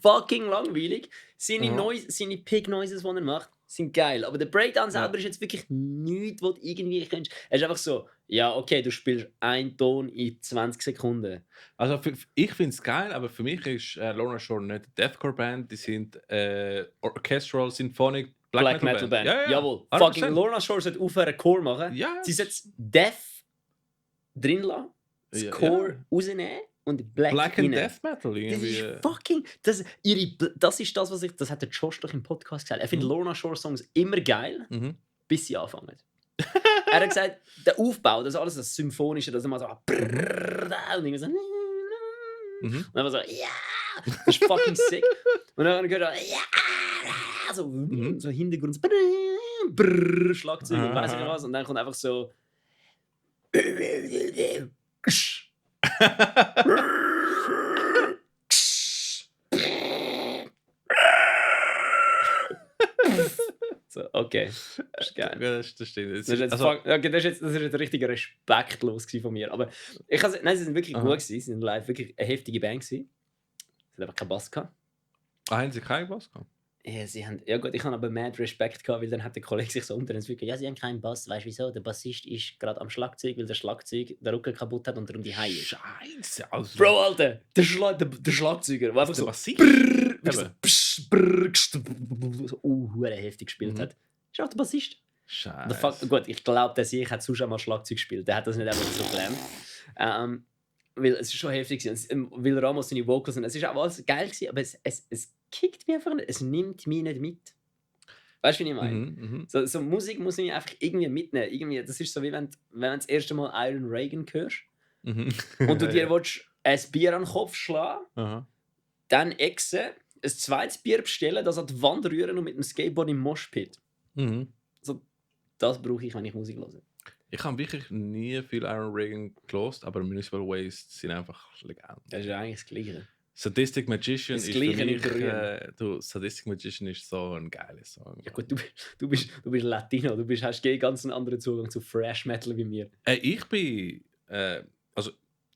fucking langweilig. Seine, Mhm. seine Pig-Noises, die er macht, sind geil. Aber der Breakdown selber ist jetzt wirklich nichts, was du irgendwie kennst. Er ist einfach so, ja, okay, du spielst einen Ton in 20 Sekunden. Also ich finde es geil, aber für mich ist Lorna Shore nicht eine Deathcore-Band. Die sind Orchestral Symphonic Black Metal Band. Ja, Jawohl. 100%. Fucking Lorna Shore sollte aufhören, Core machen. Ja. Sie sollte Death drin lassen, das Ja, Core ja. rausnehmen und Black Black rein. and Death Metal Das irgendwie. ist fucking... Das ist das, was ich... Das hat der Josh doch im Podcast gesagt. Er findet Lorna Shore Songs immer geil, Mhm. bis sie anfangen. Er hat gesagt, der Aufbau, das alles das Symphonische, das immer so... Und irgendwie so... Mhm. Und dann so... Ja! Das ist fucking sick. Und dann gehört er... Ja! So Hintergrund... So, Schlagzeug und weiss ich nicht was. Und dann kommt einfach so... So, okay. Das ist geil. Ja, das stimmt. Das ist jetzt richtig respektlos von mir. Aber nein, sie sind wirklich gut gewesen. Sie sind live wirklich eine heftige Band gewesen. Sie haben einfach keinen Bass gehabt. Haben sie keinen Bass gehabt? Ja, gut, ich habe aber mad Respekt gehabt, weil dann hat der Kollege sich so umgedreht und ja, sie haben keinen Bass. Weißt du wieso? Der Bassist ist gerade am Schlagzeug, weil der Schlagzeug den Rücken kaputt hat und darum die High ist. Scheiße, also. Bro, Alter, der Schlagzeuger, der einfach so Bassist? so heftig gespielt hat. Ist auch der Bassist. Scheiße. Gut, ich glaube, der Sieg hat sonst einmal Schlagzeug gespielt. Der hat das nicht einfach so gelernt. Weil es ist schon heftig gewesen. Will Ramos seine Vocals und es ist auch alles geil gewesen, aber es kickt mich einfach nicht. Es nimmt mich nicht mit. Weißt du, wie ich meine? So Musik muss mich einfach irgendwie mitnehmen. Irgendwie, das ist so, wie wenn du das erste Mal Iron Reagan hörst und du dir willst ein Bier an den Kopf schlagen, dann exen, ein zweites Bier bestellen, das an die Wand rühren und mit dem Skateboard im Moshpit. So, das brauche ich, wenn ich Musik höre. Ich habe wirklich nie viel Iron Reagan gelost, aber Municipal Waste sind einfach Legenden. Das ist ja eigentlich das Gleiche. Sadistic Magician Das ist Gleiche für mich, in Sadistic Magician ist so ein geiler Song. Ja gut, du bist Latino, hast ganz einen anderen Zugang zu Thrash Metal wie mir. Ich bin, also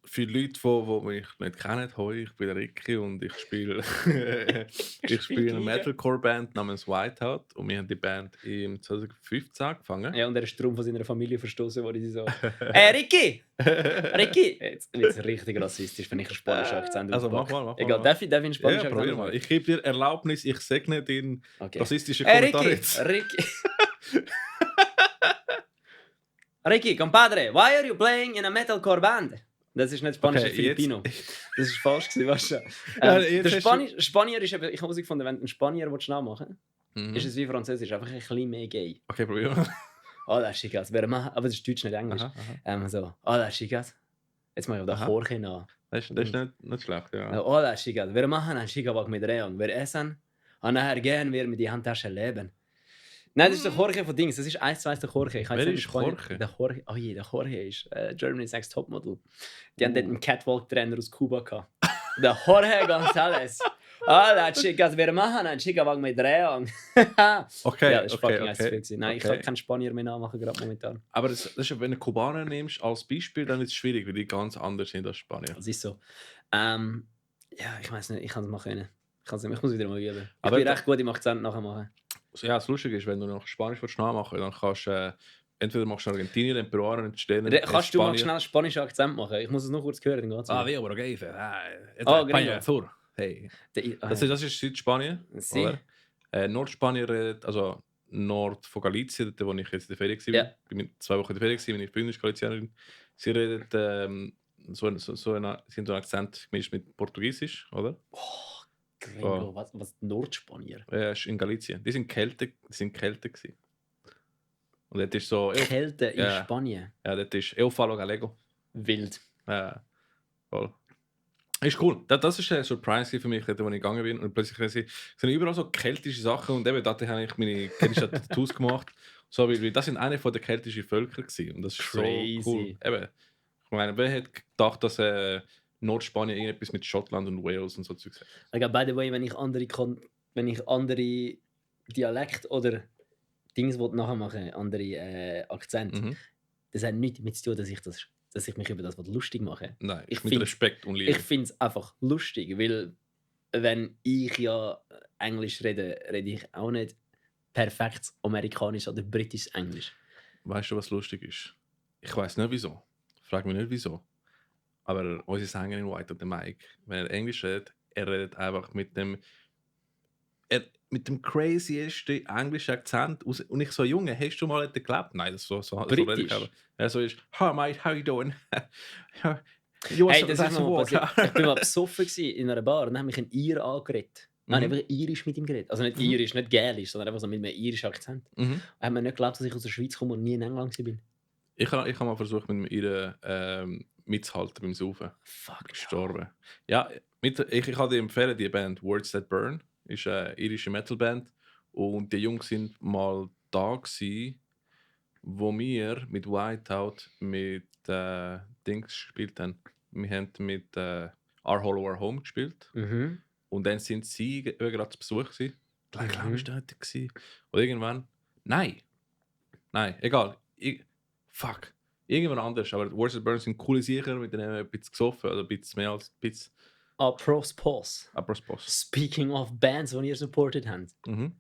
für Leute, die mich nicht kennen, ich bin der Ricky und ich spiele eine Metalcore-Band namens Whiteout und wir haben die Band im 2015 angefangen. Ja, und er ist darum von seiner Familie verstoßen, wo die so Ricky! Ricky! Jetzt wird es richtig rassistisch, wenn ich einen spanischen Akzent Also mach mal. Egal, darf ich einen spanischen Akzent Akzent machen? Ich gebe dir Erlaubnis, ich segne den rassistischen Kommentar Kommentar jetzt. Ricky, compadre, why are you playing in a metalcore band? Das ist nicht Spanisch, Okay, Filipino. Das ist falsch gewesen, weißt du. Der Spanier ist eben, ich habe herausgefunden, wenn du einen Spanier nachmachen willst, ist es wie Französisch, einfach ein bisschen mehr gay. Okay, probier mal. Hola, chicas. Aber das ist Deutsch, nicht Englisch. So, hola, chicas. Jetzt mache ich auf den Jorge nach. Das ist nicht schlecht, ja. Hola, chicas. Wir machen einen Chica-Walk mit Reon. Wir essen und nachher gehen wir mit die Handtasche leben. Nein, das ist der Jorge von Dings. Das ist 1:2 der Jorge. Wer ist Jorge? Der Jorge. Oh je, der Jorge ist Germany's Next Topmodel. Die haben dort einen Catwalk-Trainer aus Kuba gehabt. Der Jorge González. Hola, chicas, wir machen einen Chica-Walk mit Reon. Okay, ja, das ist fucking okay. Nein, ich kann keinen Spanier mehr nachmachen, gerade momentan. Aber das ist, wenn du Kubaner nimmst als Beispiel, dann ist es schwierig, weil die ganz anders sind als Spanier. Das ist so. Ja, ich weiß nicht, ich kann es mal können. Ich muss wieder mal üben. Ich bin recht gut im Akzent nachher machen. Ja, das Lustige ist, wenn du noch Spanisch nachmachen willst, dann kannst du entweder machst du Argentinier, den Peruaner, den Chilenen, kannst du mal schnell spanischen Akzent machen? Ich muss es noch kurz hören. Wie, aber okay. Genau. Hey. Das ist Südspanien. Nordspanien redet, also Nord von Galicien, wo ich jetzt in der Ferien war. Ja. Ich bin 2 Wochen in der Ferien, meine Freundin ist Galizianerin. Sie redet so einen Akzent gemischt mit Portugiesisch, oder? Gringo, was Nordspanier? Ja, ist in Galicien. Die sind kälter gewesen. Und dort ist so... Kälte in Spanien? Ja, dort ist El Falo Gallego. Wild. Ja, voll. Ist cool. Das ist ein Surprise für mich, als ich gegangen bin. Und plötzlich sind überall so keltische Sachen. Und eben dort habe ich meine keltischen Tattoos gemacht. So, weil das sind eine der keltischen Völker gewesen. Und das ist crazy. So cool. Eben, ich meine, wer hätte gedacht, dass Nordspanien irgendetwas mit Schottland und Wales und so Zeugs hat? Okay, by the way, wenn ich andere Dialekt oder Dings nachher machen, andere Akzente, das hat nichts damit zu tun, dass ich mich über das lustig mache. Nein, mit Respekt und Liebe. Ich finde es einfach lustig, weil wenn ich ja Englisch rede ich auch nicht perfekt amerikanisch oder britisch Englisch. Weißt du, was lustig ist? Ich weiß nicht wieso. Frag mich nicht wieso. Aber unser Sänger in White und der Mike, wenn er Englisch redet, er redet einfach mit dem craziesten englischen Akzent. Und ich so, Junge, hast du mal geglaubt? Nein, das so britisch. rede ich aber. Er so ist, hi mate, how you doing? Hey, das ist mir mal passiert. Ich war mal besoffen in einer Bar und dann hat mich ein Ir angeredet. Nein, einfach irisch mit ihm geredet. Also nicht irisch, nicht gälisch, sondern einfach so mit einem irischen Akzent. Mhm. Er hat mir nicht geglaubt, dass ich aus der Schweiz komme und nie in England war. Ich habe mal versucht, mit ihr mitzuhalten beim Saufen. Fuck. Gestorben. Ja, ich kann dir empfehlen, die Band Words That Burn ist eine irische Metalband. Und die Jungs sind mal da gewesen, wo wir mit Whiteout mit Dings gespielt haben. Wir haben mit Our Hollow Our Home gespielt. Mhm. Und dann sind sie gerade zu Besuch gewesen. Ich glaube, ich war dort gewesen. Und irgendwann... Nein, egal. Fuck. Irgendwann anders. Aber Words That Burn sind coole Sicher, mit denen ein bisschen gesoffen. Oder ein bisschen mehr als ein bisschen. Apropos. Speaking of Bands, die ihr supported habt. Mhm.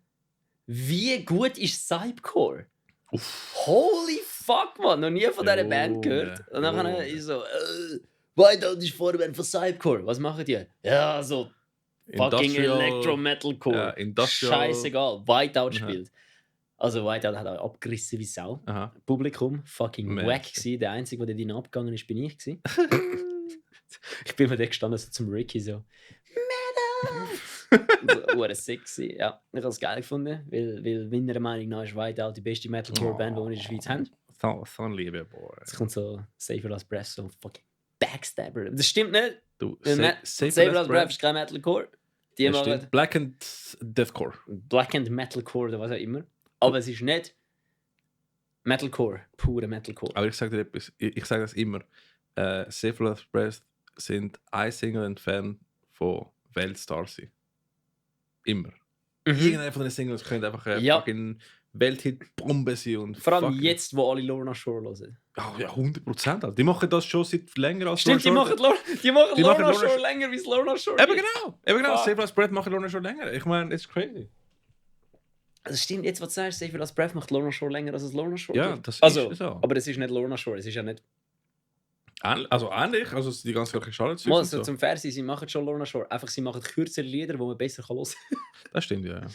Wie gut ist Cypcore? Holy fuck, man! Noch nie von dieser Band gehört. Und dann ist so... Whiteout ist Vorband von Cypcore. Was machen die? Ja, so... Fucking Electro-Metalcore. Ja, Industrial. Scheißegal. Whiteout spielt. Also Whiteout hat auch abgerissen wie Sau. Aha. Publikum, fucking Mensch. wack gewesen. Der Einzige, der drin abgegangen ist, bin ich gewesen. Ich bin mir da gestanden, so zum Ricky so... Metal! So, sexy. Ja, ich habe es geil gefunden, weil meiner Meinung nach ist Whiteout die beste Metalcore-Band, die wir in der Schweiz haben. So ein lieber Boy. Es kommt so Save Your Last Breath, so fucking Backstabber. Das stimmt nicht. Du, Save Your Last Breath ist kein Metalcore. Die das machen stimmt. Black and Deathcore. Black and Metalcore oder was auch immer. Aber es ist nicht Metalcore, pure Metalcore. Aber ich sage dir etwas, ich sage das immer. Save Your Last Breath sind ein Single entfernt von Weltstar sein. Immer. Irgendeiner von den Singles könnte einfach eine fucking Welthit-Bombe sein. Und vor allem jetzt, wo alle Lorna Shore hören. Oh, ja, 100%. Die machen das schon seit länger als Stimmt, Lorna Shore. Die machen Lorna Shore länger, wie es Lorna Shore Eben genau. Save Your Last Breath machen Lorna Shore länger. Ich meine, it's crazy. Also stimmt, jetzt was du sagst, Save Your Last Breath macht Lorna Shore länger als es Lorna Shore. Ja, das also, ist so. Aber es ist nicht Lorna Shore, es ist ja nicht... Also ähnlich, also die ganze Charlotte. Also zum Fernsehen, sie machen schon Lorna Shore. Einfach, sie machen kürzere Lieder, die man besser hören kann. Das stimmt, ja.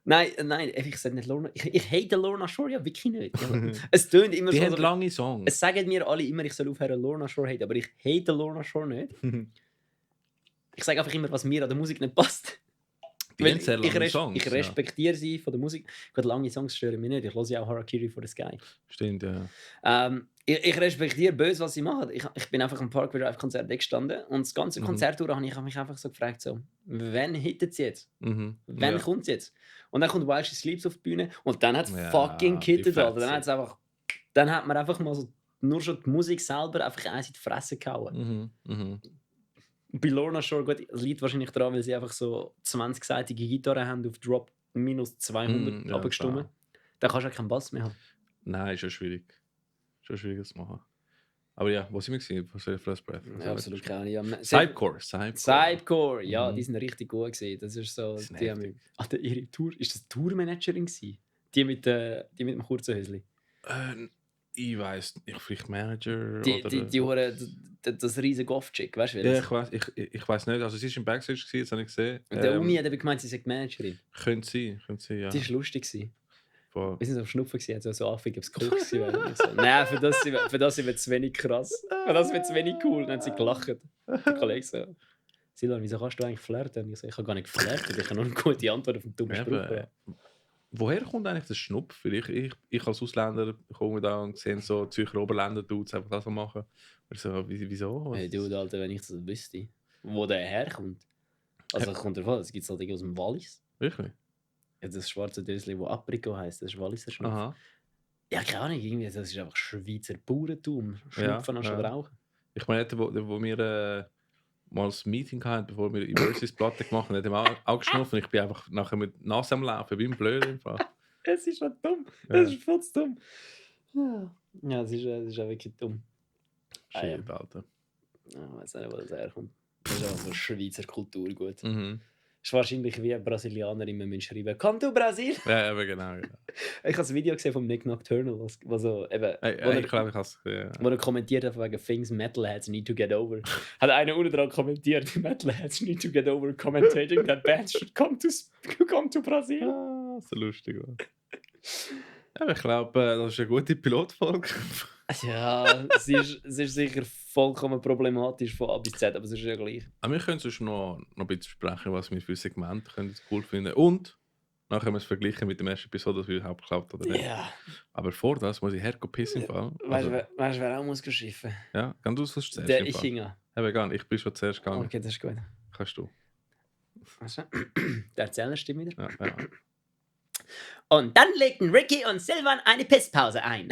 Nein, ich sage nicht Lorna. Ich hate Lorna Shore ja wirklich nicht. Ja. Es tönt immer die so. Die haben lange Songs. Es sagen mir alle immer, ich soll aufhören Lorna Shore hate, aber ich hate Lorna Shore nicht. Ich sage einfach immer, was mir an der Musik nicht passt. Die haben sehr lange Songs. Ich respektiere sie von der Musik. Gut, lange Songs stören mich nicht. Ich höre ja auch Harakiri for the Sky. Stimmt, ja. Ich respektiere böse, was sie machen. Ich bin einfach am Parkway Drive Konzert gestanden und das ganze Konzert durch habe ich mich einfach so gefragt, so, wann hittet es jetzt? Wann kommt es jetzt? Und dann kommt While She Sleeps auf die Bühne und dann hat es fucking gehittet. Dann hat man einfach mal so, nur schon die Musik selber einfach eins in die Fresse gehauen. Bei Lorna Shore, gut, es liegt wahrscheinlich daran, weil sie einfach so 20-seitige Gitarre haben auf Drop minus 200 abgestimmt. Da kannst du auch keinen Bass mehr haben. Nein, ist schon schwierig. Schon schwierig zu machen. Aber ja, wo sind wir gesehen? Was soll ich First Breath? Ja, absolut keine Ahnung. Cypcore, ja, die sind richtig gut gewesen. Das ist so. Die haben, ihre Tour, ist das Tourmanagerin gewesen? Die mit dem kurzen Höschen? Ich weiss nicht, vielleicht Manager oder... Das riesige Goff-Chick, weißt du? Ja, ich weiss nicht. Also sie ist im Backstage gewesen, jetzt habe ich gesehen. Der Uni hat gemeint, sie sei Managerin. Könnte sein, ja. Die war lustig gewesen. Wow. Wir sind auf Schnupfen gewesen, so affig, ob es cool war. So, nein, für das wird es zu wenig krass. Für das wird es wenig cool. Dann haben sie gelacht. Der Kollege so, Silvan, wieso kannst du eigentlich flirten? Ich so, ich habe gar nicht geflirtet, ich habe nur eine gute Antwort auf einen dummen Spruch. Woher kommt eigentlich das Schnupf? Ich als Ausländer komme da und sehe so Zürcher Oberländer-Dudes einfach das machen. Und so, wieso? Hey, du, Alter, wenn ich das wüsste, wo der herkommt. Also kommt davon, es gibt es halt aus dem Wallis. Wirklich? Ja, das schwarze Dösli, das Aprikot heisst, das ist Walliser Schnupf. Aha. Ja, keine Ahnung, irgendwie, das ist einfach Schweizer Bauerntum. Schnupfen anstatt Rauchen. Ich meine, wo wir mal ein Meeting hatten, bevor wir die Versus-Platte gemacht haben, hat er auch geschnupfen. Ich bin einfach nachher mit Nase am Laufen, wie ein Blöd im Fall. Es ist schon dumm. Es ist voll dumm. Ja, es ist auch wirklich dumm. Shit, Alter. Ich weiß nicht, wo das herkommt. Das ist einfach Schweizer Kulturgut. Mhm. Das ist wahrscheinlich wie ein Brasilianer immer schreiben, «Komm du Brasil!» Ja, aber genau. Ich habe ein Video gesehen von Nick Nocturnal, wo so eben... Ich glaube, ich habe es... Wo er kommentiert hat wegen «Things Metalheads need to get over». Hat einer unten dran kommentiert, «Metalheads need to get over commentating that bands should come to Brasil». Ah, so lustig. Ja, ich glaube, das ist eine gute Pilotfolge. Ja, sie ist sicher vollkommen problematisch von A bis Z, aber es ist ja gleich. Aber wir können sonst noch ein bisschen besprechen, was wir für Segmente können cool finden. Und dann können wir es vergleichen mit dem ersten Episode, ob es überhaupt klappt oder nicht. Ja. Aber vor das muss ich hergehen pissen im Fall. Weißt du, wer auch muss schiffen? Ja, kannst du sonst zuerst Der im Fall? Ichinger. Eben gar nicht, ich bin schon zuerst gegangen. Okay, das ist gut. Kannst du. Also, der Erzähler stimmt wieder. Ja. Und dann legten Ricky und Silvan eine Pisspause ein.